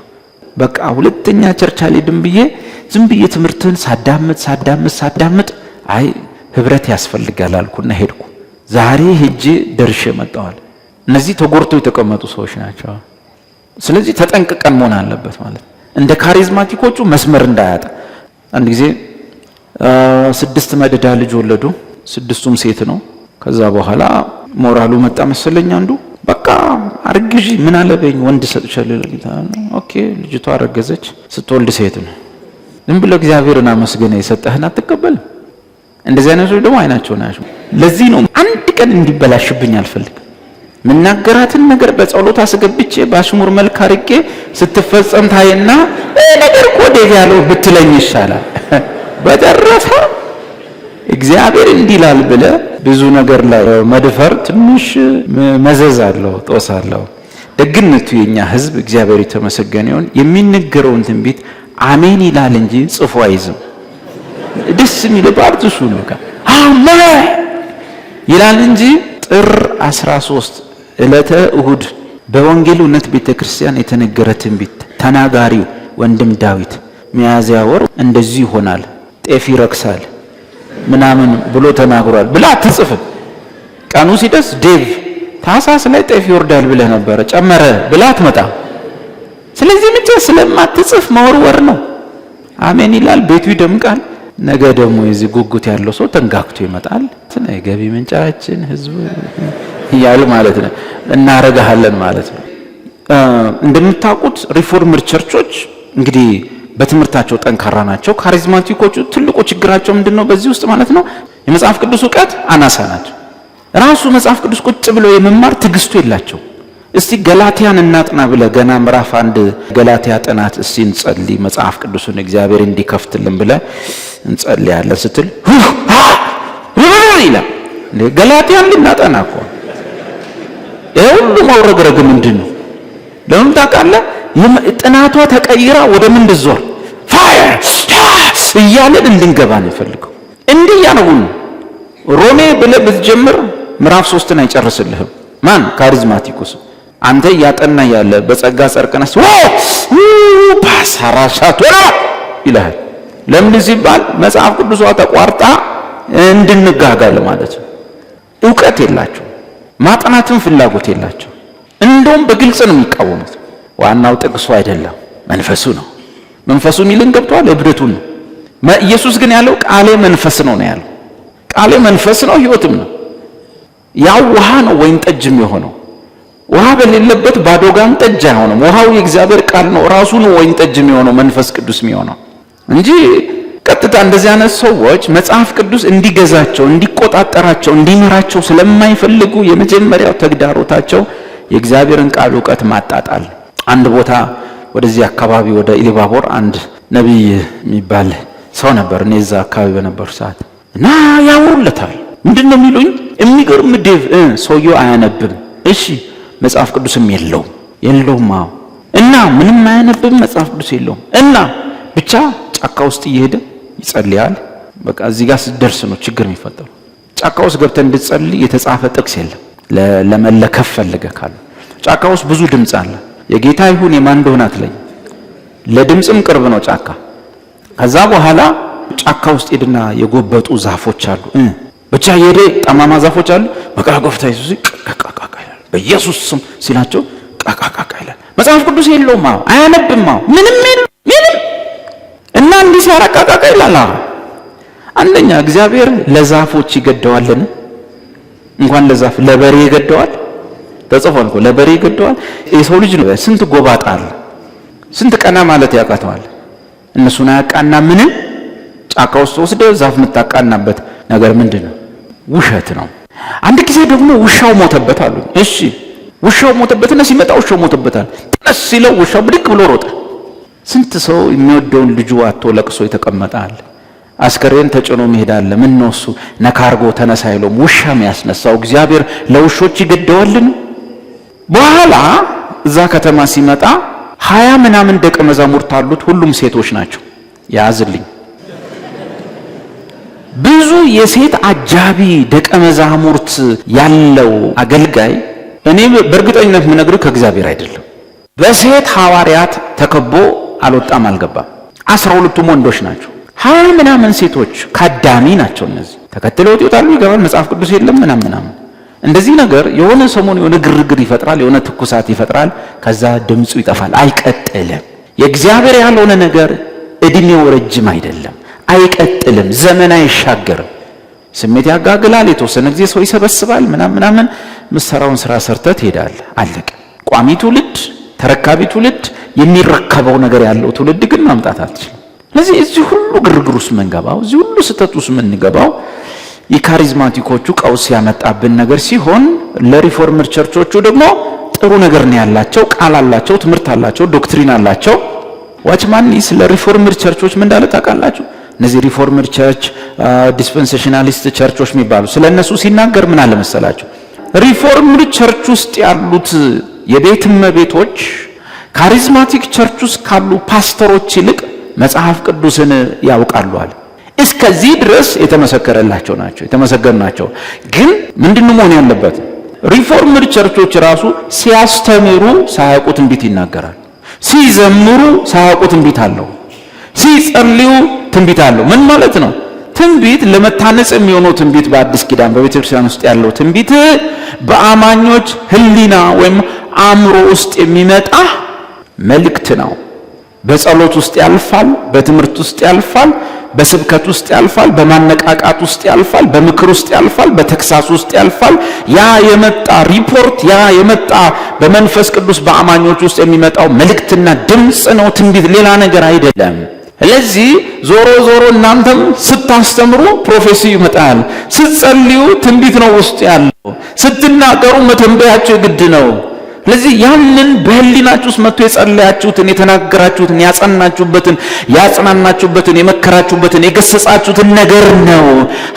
በቃ ሁለተኛ church አልሄድም ብዬ ዝም ብዬ ትምህርትን ሳዳምጥ ሳዳምጥ ሳዳምጥ አይ ህብረት ያስፈልጋል አልኩና ሄድኩ። ዛሬ ሄጄ ደርሼ መጣዋል። እነዚህ ተጎድተው የተቀመጡ ሰዎች ናቸው። ስለዚህ ተጠንቅቀን መሆን አለበት ማለት እንደ charismatic ኦቹ መስመር እንዳያጣ። አንድ ጊዜ ስድስት መደዳ ልጅ ወለዱ። ስድስቱም ሴት ነው። ከዛ በኋላ ሞራሉ መጣ መሰለኝ። አንዱ በቃ አርግዢ ምን አለበኝ ወንድ ሰጥቻለሁ ለጌታ። Okay፣ ልጅቷ አረገዘች። ስትወልድ ሴት ነው። ዝም ብሎ እግዚአብሔርን አመስግነ የሰጠህን አትቀበልም። እንደዚህ አይነት ሰዎች ደግሞ አይናቸውን አያሹ። ለዚህ ነው አንድ ቀን እንዲበላሽብኝ አልፈልግም። ምናገራትን ነገር በጸሎት አስገብቼ በአሽሙር መልክ አርቄ ስትፈጸም ታይና ነገር እኮ ዴቭ ያለው ብትለኝ ይሻላል። በተረፈ እግዚአብሔር እንዲህ ይላል ብለህ ብዙ ነገር ላይ መድፈር ትንሽ መዘዝ አለው፣ ጦስ አለው። ደግነቱ የኛ ሕዝብ እግዚአብሔር የተመሰገነ ይሁን የሚነገረውን ትንቢት አሜን ይላል እንጂ ጽፎ አይዝም። ደስ የሚል part እሱ ነው። አሜን ይላል እንጂ ጥር 13 ዕለተ እሁድ በወንጌል እውነት ቤተክርስቲያን የተነገረ ትንቢት፣ ተናጋሪው ወንድም ዳዊት፣ ሚያዝያ ወር እንደዚህ ይሆናል፣ ጤፍ ይረክሳል ምናምን ብሎ ተናግሯል ብላ አትጽፍም። ቀኑ ሲደርስ ዴቭ ታህሳስ ላይ ጤፍ ይወርዳል ብለህ ነበረ፣ ጨመረ ብላ አትመጣም። ስለዚህ ብቻ ስለማትጽፍ መወርወር ነው። አሜን ይላል፣ ቤቱ ይደምቃል። ነገ ደግሞ የዚህ ጉጉት ያለው ሰው ተንጋግቶ ይመጣል። የገቢ ምንጫችን ህዝቡ እያሉ ማለት ነው፣ እናረጋሃለን ማለት ነው። እንደምታውቁት Reformed church ኦች እንግዲህ በትምህርታቸው ጠንካራ ናቸው። Charismatic ኦቹ ትልቁ ችግራቸው ምንድን ነው? በዚህ ውስጥ ማለት ነው የመጽሐፍ ቅዱስ እውቀት አናሳ ናቸው። ራሱ መጽሐፍ ቅዱስ ቁጭ ብለው የመማር ትዕግስቱ የላቸው። እስቲ ገላትያን እናጥና ብለ ገና ምዕራፍ 1 ገላትያ ጥናት እስቲ እንጸልይ መጽሐፍ ቅዱስን እግዚአብሔር እንዲከፍትልን ብለ እንጸልያለን ስትል ይላል። ገላትያን ልናጠና እኮ ይሄ ሁሉ መውረግረግ ምንድን ነው? ለምን ታውቃለህ? ጥናቷ ተቀይራ ወደ ምን እንድዞር fire እያለን እንድንገባ ነው የፈልገው። እንዲህ እያነቡ ነው። ሮሜ ብለህ ብትጀምር ምዕራፍ 3ን አይጨርስልህም። ማን charismatic ኡ ሰው አንተ እያጠና ያለ በጸጋ ጸርቅነስ ፓሳራሻቶና ይልሃል። ለምን ሲባል መጽሐፍ ቅዱሷ ተቋርጣ እንድንጋጋል ማለት ነው። እውቀት የላቸው፣ ማጥናትም ፍላጎት የላቸው። እንደውም በግልጽ ነው የሚቃወሙት። ዋናው ጥቅሱ አይደለም መንፈሱ ነው። መንፈሱ የሚልን ገብቷል፣ እብደቱን ነው። ኢየሱስ ግን ያለው ቃሌ መንፈስ ነው ነው ያለው። ቃሌ መንፈስ ነው፣ ህይወትም ነው። ያው ውሃ ነው ወይን ጠጅም የሆነው። ውሃ በሌለበት ባዶ ጋን ጠጅ አይሆንም። ውሃው የእግዚአብሔር ቃል ነው፣ ራሱ ነው ወይን ጠጅ የሚሆነው፣ መንፈስ ቅዱስ የሚሆነው እንጂ ቀጥታ እንደዚህ አይነት ሰዎች መጽሐፍ ቅዱስ እንዲገዛቸው፣ እንዲቆጣጠራቸው፣ እንዲመራቸው ስለማይፈልጉ የመጀመሪያው ተግዳሮታቸው የእግዚአብሔርን ቃል እውቀት ማጣጣል። አንድ ቦታ ወደዚህ አካባቢ ወደ ኢሊባቦር አንድ ነቢይ የሚባል ሰው ነበር። እኔ እዛ አካባቢ በነበሩ ሰዓት እና ያወሩለታል። ምንድን ነው የሚሉኝ? የሚገርም ዴቭ ሰውየው አያነብም። እሺ መጽሐፍ ቅዱስም የለውም የለውም። አዎ እና ምንም አያነብም፣ መጽሐፍ ቅዱስ የለውም። እና ብቻ ጫካ ውስጥ እየሄደ ይጸልያል። በቃ እዚህ ጋር ስትደርስ ነው ችግር የሚፈጠረው። ጫካ ውስጥ ገብተህ እንድትጸልይ የተጻፈ ጥቅስ የለም። ለመለከፍ ፈልገህ ካሉ ጫካ ውስጥ ብዙ ድምፅ አለ። የጌታ ይሁን የማን እንደሆነ አትለኝ። ለድምፅም ቅርብ ነው ጫካ። ከዛ በኋላ ጫካ ውስጥ ሄድና የጎበጡ ዛፎች አሉ። ብቻ የሄደ ጠማማ ዛፎች አሉ። በቃ ጎፍታ ኢየሱስ ቃቃቃ ይላል። በኢየሱስ ስም ሲላቸው ቃቃቃ ይላል። መጽሐፍ ቅዱስ የለውም። አዎ አያነብም። አዎ ምንም ምንም እና እንዲህ ሲያራ ቃቃቃ ይላል። አዎ አንደኛ እግዚአብሔር ለዛፎች ይገደዋልን? እንኳን ለዛፍ ለበሬ ይገደዋል። ተጽፏል እኮ ለበሬ ይገደዋል። የሰው ልጅ ነው፣ ስንት ጎባጣ አለ፣ ስንት ቀና ማለት ያቃተዋል። እነሱን አያቃና ምንም። ጫካ ውስጥ ወስደ ዛፍ የምታቃናበት ነገር ምንድን ነው? ውሸት ነው። አንድ ጊዜ ደግሞ ውሻው ሞተበት አሉ። እሺ ውሻው ሞተበትና ሲመጣ ውሻው ሞተበታል። ተነስ ሲለው ውሻው ብድግ ብሎ ሮጠ። ስንት ሰው የሚወደውን ልጁ አጥቶ ለቅሶ የተቀመጠ አለ። አስከሬን ተጭኖ መሄድ አለ። ምን ነው እሱ ነካርጎ ተነሳ አይለውም። ውሻ ያስነሳው እግዚአብሔር ለውሾች ይገደዋልን? በኋላ እዛ ከተማ ሲመጣ 20 ምናምን ደቀ መዛሙርት አሉት። ሁሉም ሴቶች ናቸው። ያዝልኝ ብዙ የሴት አጃቢ ደቀ መዛሙርት ያለው አገልጋይ እኔ በእርግጠኝነት የምነግርህ ከእግዚአብሔር አይደለም። በሴት ሐዋርያት ተከቦ አልወጣም አልገባም። 12ቱም ወንዶች ናቸው። 20 ምናምን ሴቶች ካዳሚ ናቸው። እነዚህ ተከትለውት ይወጣሉ፣ ይገባል። መጽሐፍ ቅዱስ የለም ምናምን ምናምን። እንደዚህ ነገር የሆነ ሰሞን የሆነ ግርግር ይፈጥራል፣ የሆነ ትኩሳት ይፈጥራል። ከዛ ድምፁ ይጠፋል፣ አይቀጥልም። የእግዚአብሔር ያልሆነ ነገር እድሜው ረጅም አይደለም፣ አይቀጥልም፣ ዘመን አይሻገርም። ስሜት ያጋግላል። የተወሰነ ጊዜ ሰው ይሰበስባል ምናምን ምናምን፣ ምሰራውን ስራ ሰርተህ ትሄዳለህ። አለቀ። ቋሚ ትውልድ፣ ተረካቢ ትውልድ፣ የሚረከበው ነገር ያለው ትውልድ ግን ማምጣት አትችልም። ስለዚህ እዚህ ሁሉ ግርግር ውስጥ የምንገባው፣ እዚህ ሁሉ ስህተት ውስጥ የምንገባው የ charismatic ኦቹ ቀውስ ያመጣብን ነገር ሲሆን፣ ለ reformer church ኦቹ ደግሞ ጥሩ ነገር ነው ያላቸው። ቃል አላቸው፣ ትምህርት አላቸው፣ doctrine አላቸው። ዋችማን ስለ reformer church ኦች ምን እንዳለ ታውቃላችሁ? እነዚህ reformer church፣ dispensationalist church ኦች የሚባሉ ስለ እነሱ ሲናገር ምን አለ መሰላችሁ? Reformed church ውስጥ ያሉት የቤት እመቤቶች charismatic church ውስጥ ካሉ ፓስተሮች ይልቅ መጽሐፍ ቅዱስን ያውቃሉ አለ። እስከዚህ ድረስ የተመሰከረላቸው ናቸው፣ የተመሰገኑ ናቸው። ግን ምንድነው መሆን ያለበት? Reformed church ኦች ራሱ ሲያስተምሩ ሳያውቁ ትንቢት ይናገራል። ሲዘምሩ ሳያውቁ ትንቢት አለው። ሲጸልዩ ትንቢት አለው። ምን ማለት ነው? ትንቢት ለመታነጽ የሚሆነው ትንቢት፣ በአዲስ ኪዳን በቤተ ክርስቲያን ውስጥ ያለው ትንቢት በአማኞች ሕሊና ወይም አእምሮ ውስጥ የሚመጣ መልእክት ነው። በጸሎት ውስጥ ያልፋል፣ በትምህርት ውስጥ ያልፋል፣ በስብከት ውስጥ ያልፋል፣ በማነቃቃት ውስጥ ያልፋል፣ በምክር ውስጥ ያልፋል፣ በተግሳጽ ውስጥ ያልፋል። ያ የመጣ ሪፖርት፣ ያ የመጣ በመንፈስ ቅዱስ በአማኞች ውስጥ የሚመጣው መልእክትና ድምፅ ነው ትንቢት፣ ሌላ ነገር አይደለም። ስለዚህ ዞሮ ዞሮ እናንተም ስታስተምሩ prophecy ይመጣል፣ ስትጸልዩ ትንቢት ነው ውስጥ ያለው፣ ስትናገሩ መተንበያችሁ ግድ ነው። ስለዚህ ያንን በህሊናችሁ ውስጥ መጥቶ የጸለያችሁትን፣ የተናገራችሁትን፣ ያጸናችሁበትን፣ ያጽናናችሁበትን፣ የመከራችሁበትን፣ የገሰጻችሁትን ነገር ነው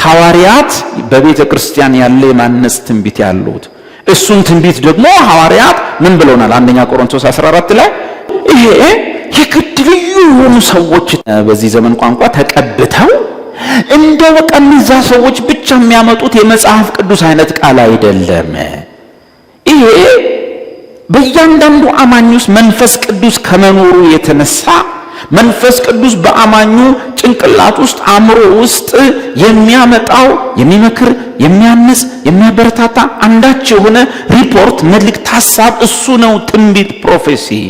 ሐዋርያት በቤተ ክርስቲያን ያለ የማነጽ ትንቢት ያሉት። እሱን ትንቢት ደግሞ ሐዋርያት ምን ብለውናል? አንደኛ ቆሮንቶስ 14 ላይ ይሄ የግድ ልዩ የሆኑ ሰዎች በዚህ ዘመን ቋንቋ ተቀብተው እንደው በቃ እነዛ ሰዎች ብቻ የሚያመጡት የመጽሐፍ ቅዱስ አይነት ቃል አይደለም። ይሄ በእያንዳንዱ አማኝ ውስጥ መንፈስ ቅዱስ ከመኖሩ የተነሳ መንፈስ ቅዱስ በአማኙ ጭንቅላት ውስጥ፣ አእምሮ ውስጥ የሚያመጣው የሚመክር፣ የሚያንጽ፣ የሚያበረታታ አንዳች የሆነ ሪፖርት፣ መልእክት፣ ሐሳብ እሱ ነው ትንቢት፣ prophecy።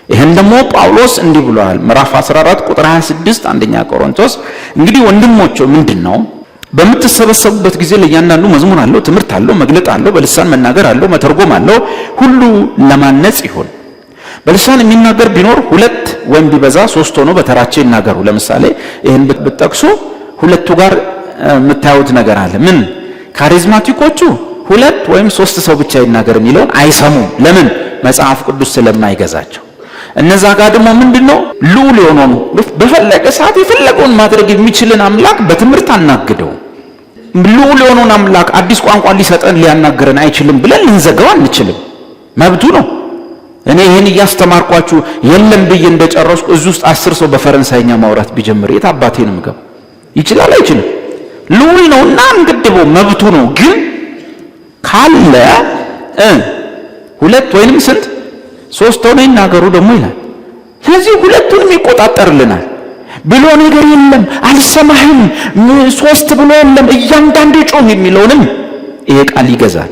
ይህን ደግሞ ጳውሎስ እንዲህ ብሏል። ምዕራፍ 14 ቁጥር 26 አንደኛ ቆሮንቶስ። እንግዲህ ወንድሞች ምንድን ነው? በምትሰበሰቡበት ጊዜ ለእያንዳንዱ መዝሙር አለው፣ ትምህርት አለው፣ መግለጥ አለው፣ በልሳን መናገር አለው፣ መተርጎም አለው፣ ሁሉ ለማነጽ ይሁን። በልሳን የሚናገር ቢኖር ሁለት ወይም ቢበዛ ሶስት ሆኖ በተራቸው ይናገሩ። ለምሳሌ ይህን ብትጠቅሱ ሁለቱ ጋር የምታዩት ነገር አለ። ምን? Charismatic ኦቹ ሁለት ወይም ሶስት ሰው ብቻ ይናገር የሚለውን አይሰሙም። ለምን? መጽሐፍ ቅዱስ ስለማይገዛቸው። እነዛ ጋር ደግሞ ምንድነው? ልዑል የሆነውን፣ በፈለገ ሰዓት የፈለገውን ማድረግ የሚችልን አምላክ በትምህርት አናግደው። ልዑል የሆነውን አምላክ አዲስ ቋንቋ ሊሰጠን ሊያናግረን አይችልም ብለን ልንዘጋው አንችልም። መብቱ ነው። እኔ ይህን እያስተማርኳችሁ የለም ብዬ እንደጨረስኩ እዚህ ውስጥ 10 ሰው በፈረንሳይኛ ማውራት ቢጀምር የት አባቴ ነው የምገባው? ይችላል አይችልም? ልዑል ነውና አንገድበው፣ መብቱ ነው። ግን ካለ ሁለት ወይንም ስንት ሶስት ሆነው ይናገሩ ደግሞ ይላል። ስለዚህ ሁለቱንም ይቆጣጠርልናል ብሎ ነገር የለም። አልሰማህም ሶስት ብሎ የለም። እያንዳንዱ ጮህ የሚለውንም ይሄ ቃል ይገዛል።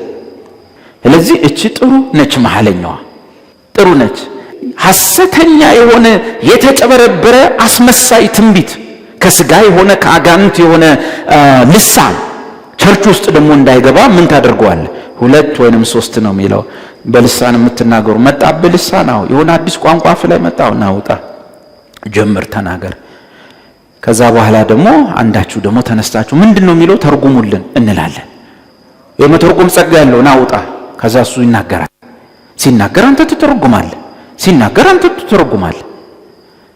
ስለዚህ እቺ ጥሩ ነች፣ መሀለኛዋ ጥሩ ነች። ሐሰተኛ የሆነ የተጨበረበረ አስመሳይ ትንቢት ከስጋ የሆነ ከአጋንንት የሆነ ልሳን church ውስጥ ደግሞ እንዳይገባ ምን ታደርገዋለህ? ሁለት ወይንም ሶስት ነው የሚለው። በልሳን የምትናገሩ መጣብህ ልሳን፣ አዎ የሆነ አዲስ ቋንቋ አፍ ላይ መጣ፣ ና ውጣ፣ ጀምር፣ ተናገር። ከዛ በኋላ ደግሞ አንዳችሁ ደግሞ ተነስታችሁ ምንድን ነው የሚለው ተርጉሙልን እንላለን። የመተርጎም ጸጋ ያለው ና ውጣ። ከዛ እሱ ይናገራል። ሲናገር አንተ ትተረጉማለህ። ሲናገር አንተ ትተረጉማለህ።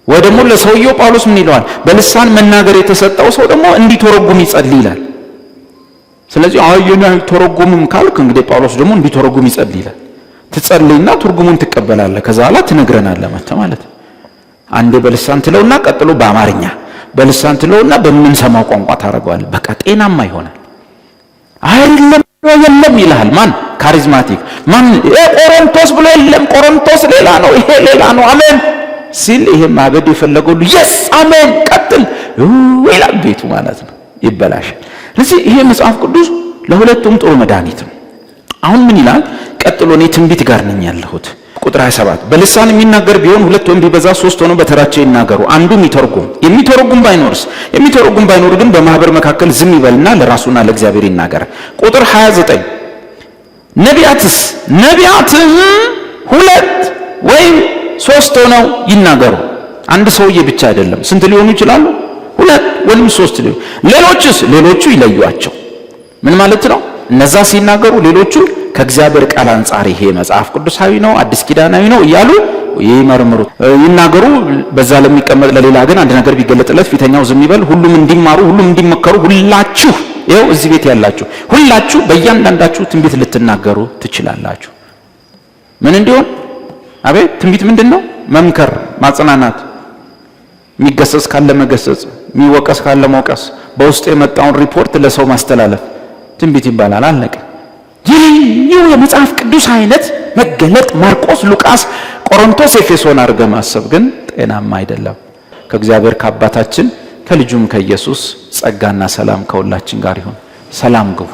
ወይ ደግሞ ለሰውየው ጳውሎስ ምን ይለዋል? በልሳን መናገር የተሰጠው ሰው ደግሞ እንዲተረጉም ይጸልይ ይላል። ስለዚህ አይ የኔ አይተረጉምም ካልክ እንግዲህ ጳውሎስ ደግሞ እንዲተረጉም ይጸልይ ይላል። ትጸልይና ትርጉሙን ትቀበላለህ። ከዛ በኋላ ትነግረናለህ መተህ ማለት ነው። አንዴ በልሳን ትለውና ቀጥሎ በአማርኛ በልሳን ትለውና በምንሰማው ቋንቋ ታደርገዋለህ። በቃ ጤናማ ይሆናል። አይደለም የለም ይልሃል። ማን charismatic ማን ቆሮንቶስ ብሎ የለም፣ ቆሮንቶስ ሌላ ነው፣ ይሄ ሌላ ነው፣ አሜን ሲል ይሄ ማበድ የፈለገው yes አሜን ቀጥል ይላል ቤቱ ማለት ነው፣ ይበላሻል። ስለዚህ ይሄ መጽሐፍ ቅዱስ ለሁለቱም ጥሩ መድኃኒት ነው። አሁን ምን ይላል ቀጥሎ? እኔ ትንቢት ጋር ነኝ ያለሁት። ቁጥር 27 በልሳን የሚናገር ቢሆን ሁለት ወይም ቢበዛ ሶስት ሆነው በተራቸው ይናገሩ፣ አንዱም ይተርጉም። የሚተረጉም ባይኖርስ? የሚተረጉም ባይኖር ግን በማህበር መካከል ዝም ይበልና ለራሱና ለእግዚአብሔር ይናገር። ቁጥር 29 ነቢያትስ? ነቢያትም ሁለት ወይም ሶስት ሆነው ይናገሩ። አንድ ሰውዬ ብቻ አይደለም። ስንት ሊሆኑ ይችላሉ? ሁለት ወይም ሶስት ሊሆኑ። ሌሎችስ? ሌሎቹ ይለዩአቸው። ምን ማለት ነው? እነዛ ሲናገሩ ሌሎቹ ከእግዚአብሔር ቃል አንጻር ይሄ መጽሐፍ ቅዱሳዊ ነው፣ አዲስ ኪዳናዊ ነው እያሉ ይመርምሩ፣ ይናገሩ። በዛ ለሚቀመጥ ለሌላ ግን አንድ ነገር ቢገለጥለት ፊተኛው ዝም ይበል። ሁሉም እንዲማሩ፣ ሁሉም እንዲመከሩ፣ ሁላችሁ ይኸው እዚህ ቤት ያላችሁ ሁላችሁ በእያንዳንዳችሁ ትንቢት ልትናገሩ ትችላላችሁ። ምን እንዲሆን? አቤት ትንቢት ምንድን ነው? መምከር፣ ማጽናናት፣ የሚገሰጽ ካለ መገሰጽ፣ የሚወቀስ ካለ መውቀስ፣ በውስጥ የመጣውን ሪፖርት ለሰው ማስተላለፍ ትንቢት ይባላል። አለቀ። ልዩ የመጽሐፍ ቅዱስ አይነት መገለጥ ማርቆስ፣ ሉቃስ፣ ቆሮንቶስ፣ ኤፌሶን አድርገህ ማሰብ ግን ጤናማ አይደለም። ከእግዚአብሔር ከአባታችን ከልጁም ከኢየሱስ ጸጋና ሰላም ከሁላችን ጋር ይሁን። ሰላም ግቡ።